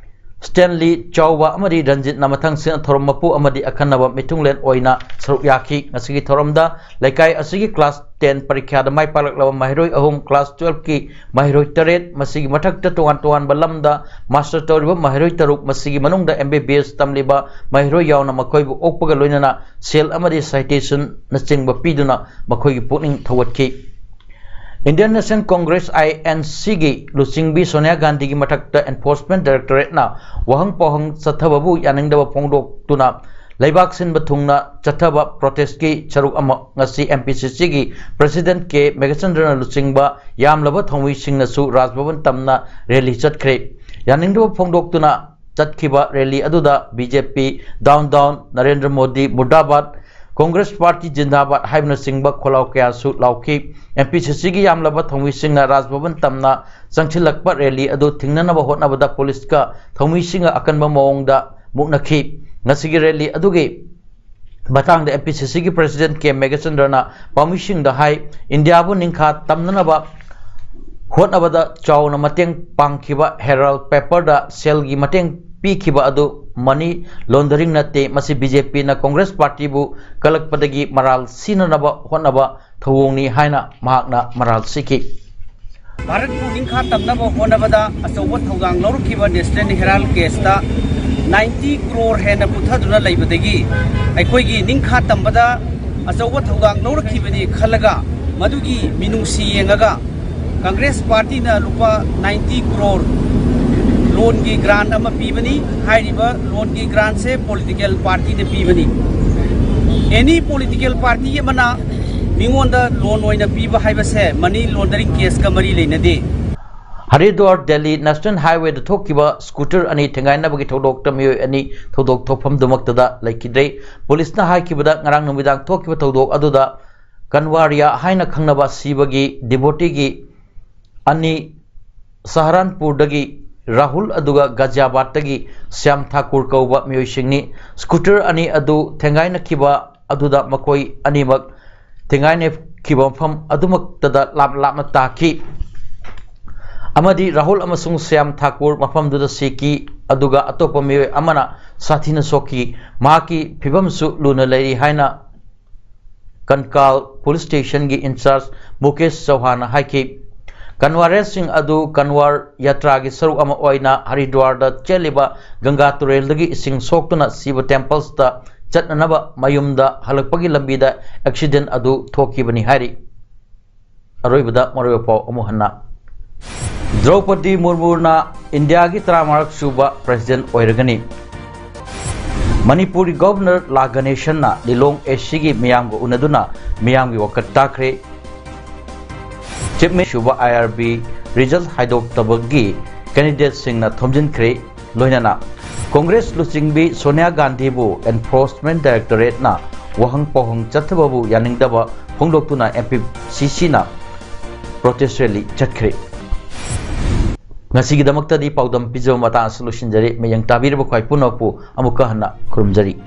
ꯁ꯭ꯇꯦꯟꯂꯤ ꯆꯥꯎꯕ ꯑꯃꯗꯤ ꯔꯟꯖꯤꯠꯅ ꯃꯊꯪꯁꯤꯠꯅ ꯊꯧꯔꯝ ꯃꯄꯨ ꯑꯃꯗꯤ ꯑꯈꯟꯅꯕ ꯃꯤꯊꯨꯡꯂꯦꯟ ꯑꯣꯏꯅ ꯁꯔꯨꯛ ꯌꯥꯈꯤ꯫ ꯉꯁꯤꯒꯤ ꯊꯧꯔꯝꯗ ꯂꯩꯀꯥꯏ ꯑꯁꯤꯒꯤ class ten ꯄꯔꯤꯈ꯭ꯌꯥꯗ ꯃꯥꯏ ꯄꯥꯛꯂꯛꯂꯕ ꯃꯍꯩꯔꯣꯏ ꯑꯍꯨꯝ, class twelve ꯀꯤ ꯃꯍꯩꯔꯣꯏ ꯇꯔꯦꯠ, ꯃꯁꯤꯒꯤ ꯃꯊꯛꯇ ꯇꯣꯉꯥꯟ ꯇꯣꯉꯥꯟꯕ ꯂꯝꯗ master ꯇꯧꯔꯤꯕ ꯃꯍꯩꯔꯣꯏ ꯇꯔꯨꯛ, ꯃꯁꯤꯒꯤ ꯃꯅꯨꯡꯗ MBBS ꯇꯝꯂꯤꯕ ꯃꯍꯩꯔꯣꯏ ꯌꯥꯎꯅ ꯃꯈꯣꯏꯕꯨ ꯑꯣꯛꯄꯒ ꯂꯣꯏꯅꯅ ꯁꯦꯜ ꯑꯃꯗꯤ citation ꯅꯆꯤꯡꯕ ꯄꯤꯗꯨꯅ ꯃꯈꯣꯏꯒꯤ ꯄꯨꯛꯅꯤꯡ ꯊꯧꯒꯠꯈꯤ꯫ Indian National Congress, INC ꯒꯤ ꯂꯨꯆꯤꯡꯕꯤ ꯁꯣꯅꯤꯌꯥ ꯒꯥꯟꯙꯤꯒꯤ ꯃꯊꯛꯇ Enforcement Directorate ꯅ ꯋꯥꯍꯪ ꯄꯥꯎꯍꯪ ꯆꯠꯊꯕꯕꯨ ꯌꯥꯅꯤꯡꯗꯕ ꯐꯣꯡꯗꯣꯛꯇꯨꯅ ꯂꯩꯕꯥꯛ ꯁꯤꯟꯕ ꯊꯨꯡꯅ ꯆꯠꯊꯕ protest ꯀꯤ ꯁꯔꯨꯛ ꯑꯃ ꯉꯁꯤ MPCC ꯒꯤ president ꯀꯦ ꯃꯦꯘꯆꯟꯗ꯭ꯔꯅ ꯂꯨꯆꯤꯡꯕ ꯌꯥꯝꯂꯕ ꯊꯧꯃꯤꯁꯤꯡꯅꯁꯨ ꯔꯥꯖ ꯚꯕꯟ ꯇꯝꯅ rally ꯆꯠꯈ꯭ꯔꯦ꯫ ꯌꯥꯅꯤꯡꯗꯕ ꯐꯣꯡꯗꯣꯛꯇꯨꯅ ꯆꯠꯈꯤꯕ ꯔꯦꯂꯤ ꯑꯗꯨꯗ B J P down down, Narendra Modi ꯃꯨꯔꯗꯥꯕꯥꯗ, ꯀꯣꯡꯒ꯭ꯔꯦꯁ ꯄꯥꯔꯇꯤ ꯖꯤꯟꯗꯥꯕꯥꯗ ꯍꯥꯏꯕꯅꯆꯤꯡꯕ ꯈꯣꯜꯂꯥꯎ ꯀꯌꯥꯁꯨ ꯂꯥꯎꯈꯤ꯫ ꯑꯦꯝ ꯄꯤ ꯁꯤ ꯁꯤꯒꯤ ꯌꯥꯝꯂꯕ ꯊꯧꯃꯤꯁꯤꯡꯅ ꯔꯥꯖ ꯚꯕꯟ ꯇꯝꯅ ꯆꯪꯁꯤꯜꯂꯛꯄ ꯔꯦꯂꯤ ꯑꯗꯨ ꯊꯤꯡꯅꯅꯕ ꯍꯣꯠꯅꯕꯗ ꯄꯨꯂꯤꯁꯀ ꯊꯧꯃꯤꯁꯤꯡꯒ ꯑꯀꯟꯕ ꯃꯑꯣꯡꯗ ꯃꯨꯛꯅꯈꯤ꯫ ꯉꯁꯤꯒꯤ ꯔꯦꯂꯤ ꯑꯗꯨꯒꯤ ꯃꯇꯥꯡꯗ ꯑꯦꯝ ꯄꯤ ꯁꯤ ꯁꯤꯒꯤ ꯄ꯭ꯔꯦꯁꯤꯗꯦꯟ ꯀꯦ ꯃꯦꯘꯆꯟꯗ꯭ꯔꯅ ꯄꯥꯎꯃꯤꯁꯤꯡꯗ ꯍꯥꯏ, ꯏꯟꯗꯤꯌꯥꯕꯨ ꯅꯤꯡꯈꯥ ꯇꯝꯅꯅꯕ ꯍꯣꯠꯅꯕꯗ ꯆꯥꯎꯅ ꯃꯇꯦꯡ ꯄꯥꯡꯈꯤꯕ ꯍꯦꯔꯥꯜ ꯄꯦꯄꯔꯗ ꯁꯦꯜꯒꯤ ꯃꯇꯦꯡ ꯄꯤꯈꯤꯕ ꯑꯗꯨ ꯃꯅꯤ ꯂꯣꯟꯗꯔꯤꯡ ꯅꯠꯇꯦ, ꯃꯁꯤ ꯕꯤ ꯖꯦ ꯄꯤꯅ ꯀꯣꯡꯒ꯭ꯔꯦꯁ ꯄꯥꯔꯇꯤꯕꯨ ꯀꯜꯂꯛꯄꯗꯒꯤ ꯃꯔꯥꯜ ꯁꯤꯅꯅꯕ ꯍꯣꯠꯅꯕ ꯊꯧꯑꯣꯡꯅꯤ ꯍꯥꯏꯅ ꯃꯍꯥꯛꯅ ꯃꯔꯥꯜ ꯁꯤꯈꯤ꯫ ꯚꯥꯔꯠꯄꯨ ꯅꯤꯡꯈꯥ ꯇꯝꯅꯕ ꯍꯣꯠꯅꯕꯗ ꯑꯆꯧꯕ ꯊꯧꯗꯥꯡ ꯂꯧꯔꯛꯈꯤꯕ ꯅꯦꯁꯅꯦꯜ ꯍꯦꯔꯥꯜ ꯀꯦꯁꯇ ꯅꯥꯏꯟꯇꯤ ꯀ꯭ꯔꯣꯔ ꯍꯦꯟꯅ ꯄꯨꯊꯗꯨꯅ ꯂꯩꯕꯗꯒꯤ ꯑꯩꯈꯣꯏꯒꯤ ꯅꯤꯡꯈꯥ ꯇꯝꯕꯗ ꯑꯆꯧꯕ ꯊꯧꯗꯥꯡ ꯂꯧꯔꯛꯈꯤꯕꯅꯤ ꯈꯜꯂꯒ ꯃꯗꯨꯒꯤ ꯃꯤꯅꯨꯡꯁꯤ ꯌꯦꯡꯉꯒ ꯀꯪꯒ꯭ꯔꯦꯁ ꯄꯥꯔꯇꯤꯅ ꯂꯨꯄꯥ ꯅꯥꯏꯟꯇꯤ ꯀ꯭ꯔꯣꯔ ꯂꯣꯟꯒꯤ ꯒ꯭ꯔꯥꯟ ꯑꯃ ꯄꯤꯕꯅꯤ꯫ ꯍꯥꯏꯔꯤꯕ ꯂꯣꯟꯒꯤ ꯒ꯭ꯔꯥꯟꯁꯦ ꯄꯣꯂꯤꯇꯤꯀꯦꯜ ꯄꯥꯔꯇꯤꯗ ꯄꯤꯕꯅꯤ꯫ ꯑꯦꯅꯤ ꯄꯣꯂꯤꯇꯤꯀꯦꯜ ꯄꯥꯔꯇꯤ ꯑꯃꯅ ꯃꯤꯉꯣꯟꯗ ꯂꯣꯟ ꯑꯣꯏꯅ ꯄꯤꯕ ꯍꯥꯏꯕꯁꯦ ꯃꯅꯤ ꯂꯣꯟꯗꯔꯤꯡ ꯀꯦꯁꯀ ꯃꯔꯤ ꯂꯩꯅꯗꯦ꯫ ꯍꯔꯤꯗ꯭ꯋꯥꯔ ꯗꯦꯜꯂꯤ ꯅꯦꯁꯅꯦꯜ ꯍꯥꯏꯋꯦꯗ ꯊꯣꯛꯈꯤꯕ ꯁ꯭ꯀꯨꯇꯔ ꯑꯅꯤ ꯊꯦꯡꯒꯥꯏꯅꯕꯒꯤ ꯊꯧꯗꯣꯛꯇ ꯃꯤꯑꯣꯏ ꯑꯅꯤ ꯊꯧꯗꯣꯛ ꯊꯣꯛꯐꯝꯗꯨꯃꯛꯇꯗ ꯂꯩꯈꯤꯗ꯭ꯔꯦ꯫ ꯄꯨꯂꯤꯁꯅ ꯍꯥꯏꯈꯤꯕꯗ ꯉꯔꯥꯡ ꯅꯨꯃꯤꯗꯥꯡ ꯊꯣꯛꯈꯤꯕ ꯊꯧꯗꯣꯛ ꯑꯗꯨꯗ ꯀꯟꯋꯥꯔꯤꯌꯥ ꯍꯥꯏꯅ ꯈꯪꯅꯕ ꯁꯤꯕꯒꯤ ꯗꯤꯕꯣꯇꯤꯒꯤ ꯑꯅꯤ ꯁꯍꯥꯔꯥꯟꯄꯨꯔꯗꯒꯤ ꯔꯥꯍꯨꯜ ꯑꯗꯨꯒ ꯒꯥꯖꯤꯌꯥꯕꯥꯗꯇꯒꯤ ꯁ꯭ꯌꯥꯝ ꯊꯥꯀꯨꯔ ꯀꯧꯕ ꯃꯤꯑꯣꯏꯁꯤꯡꯅꯤ꯫ ꯁ꯭ꯀꯨꯇꯔ ꯑꯅꯤ ꯑꯗꯨ ꯊꯦꯡꯒꯥꯏꯅꯈꯤꯕ ꯑꯗꯨꯗ ꯃꯈꯣꯏ ꯑꯅꯤꯃꯛ ꯊꯦꯡꯒꯥꯏꯅꯈꯤꯕ ꯃꯐꯝ ꯑꯗꯨꯃꯛꯇꯗ ꯂꯥꯞ ꯂꯥꯞꯅ ꯇꯥꯈꯤ ꯑꯃꯗꯤ ꯔꯥꯍꯨꯜ ꯑꯃꯁꯨꯡ ꯁ꯭ꯌꯥꯝ ꯊꯥꯀꯨꯔ ꯃꯐꯝꯗꯨꯗ ꯁꯤꯈꯤ, ꯑꯗꯨꯒ ꯑꯇꯣꯞꯄ ꯃꯤꯑꯣꯏ ꯑꯃꯅ ꯁꯥꯊꯤꯅ ꯁꯣꯛꯈꯤ꯫ ꯃꯍꯥꯛꯀꯤ ꯐꯤꯕꯝꯁꯨ ꯂꯨꯅ ꯂꯩꯔꯤ ꯍꯥꯏꯅ ꯀꯟꯀꯥꯜ ꯄꯨꯂꯤꯁ ꯁ꯭ꯇꯦꯁꯟꯒꯤ ꯏꯟꯆꯥꯔꯖ ꯃꯨꯀꯦꯁ ꯆꯧꯍꯥꯟꯅ ꯍꯥꯏꯈꯤ꯫ ꯀꯟꯋꯥꯔꯦꯁꯁꯤꯡ ꯑꯗꯨ ꯀꯟꯋꯥꯔ ꯌꯥꯇ꯭ꯔꯥꯒꯤ ꯁꯔꯨꯛ ꯑꯃ ꯑꯣꯏꯅ ꯍꯔꯤꯗ꯭ꯋꯥꯔꯗ ꯆꯦꯜꯂꯤꯕ ꯒꯪꯒꯥ ꯇꯨꯔꯦꯜꯗꯒꯤ ꯏꯁꯤꯡ ꯁꯣꯛꯇꯨꯅ ꯁꯤꯕ ꯇꯦꯝꯄꯜꯁꯇ ꯆꯠꯅꯅꯕ ꯃꯌꯨꯝꯗ ꯍꯜꯂꯛꯄꯒꯤ ꯂꯝꯕꯤꯗ ꯑꯦꯛꯁꯤꯗꯦꯟ ꯑꯗꯨ ꯊꯣꯛꯈꯤꯕꯅꯤ ꯍꯥꯏꯔꯤ꯫ ꯑꯔꯣꯏꯕꯗ ꯃꯔꯨꯑꯣꯏꯕ ꯄꯥꯎ ꯑꯃꯨꯛ ꯍꯟꯅ꯫ ꯗ꯭ꯔꯧꯄꯗꯤ ꯃꯨꯔꯃꯨꯅ ꯏꯟꯗꯤꯌꯥꯒꯤ ꯇꯔꯥꯃꯉꯥꯔꯛ ꯁꯨꯕ ꯄ꯭ꯔꯦꯁꯤꯗꯦꯟ ꯑꯣꯏꯔꯒꯅꯤ꯫ ꯃꯅꯤꯄꯨꯔꯒꯤ ꯒꯣꯚꯔꯅꯔ ꯂꯥ ꯒꯅꯦꯁꯟꯅ ꯂꯤꯂꯣꯡ ꯑꯦ ꯁꯤꯒꯤ ꯃꯤꯌꯥꯝꯒ ꯎꯅꯗꯨꯅ ꯃꯤꯌꯥꯝꯒꯤ ꯋꯥꯀꯠ ꯇꯥꯈ꯭ꯔꯦ꯫ ꯆꯤꯞ ꯃꯤꯅꯤꯁꯇꯔ ꯁꯨꯕ ꯑꯥꯏ ꯑꯥꯔ ꯕꯤ ꯔꯤꯖꯜ ꯍꯥꯏꯗꯣꯛꯇꯕꯒꯤ ꯀꯦꯟꯗꯤꯗꯦꯠꯁꯤꯡꯅ ꯊꯣꯝꯖꯤꯟꯈ꯭ꯔꯦ꯫ ꯂꯣꯏꯅꯅ ꯀꯣꯡꯒ꯭ꯔꯦꯁ ꯂꯨꯆꯤꯡꯕꯤ ꯁꯣꯅꯤꯌꯥ ꯒꯥꯟꯙꯤꯕꯨ Enforcement Directorateꯅ ꯋꯥꯍꯪ ꯄꯥꯎꯍꯪ ꯆꯠꯊꯕꯕꯨ ꯌꯥꯅꯤꯡꯗꯕ ꯐꯣꯡꯗꯣꯛꯇꯨꯅ M P C Cꯅ protest rally ꯆꯠꯈ꯭ꯔꯦ꯫ ꯉꯁꯤꯒꯤꯗꯃꯛꯇꯗꯤ ꯄꯥꯎꯗꯝ ꯄꯤꯖꯕ ꯃꯇꯥꯡ ꯑꯁꯤ ꯂꯣꯏꯁꯤꯟꯖꯔꯤ꯫ ꯃꯤꯠꯌꯦꯡ ꯇꯥꯕꯤꯔꯤꯕ ꯈ꯭ꯋꯥꯏ ꯄꯨꯝꯅꯃꯛꯄꯨ ꯑꯃꯨꯛꯀ ꯍꯟꯅ ꯈꯨꯔꯨꯝꯖꯔꯤ꯫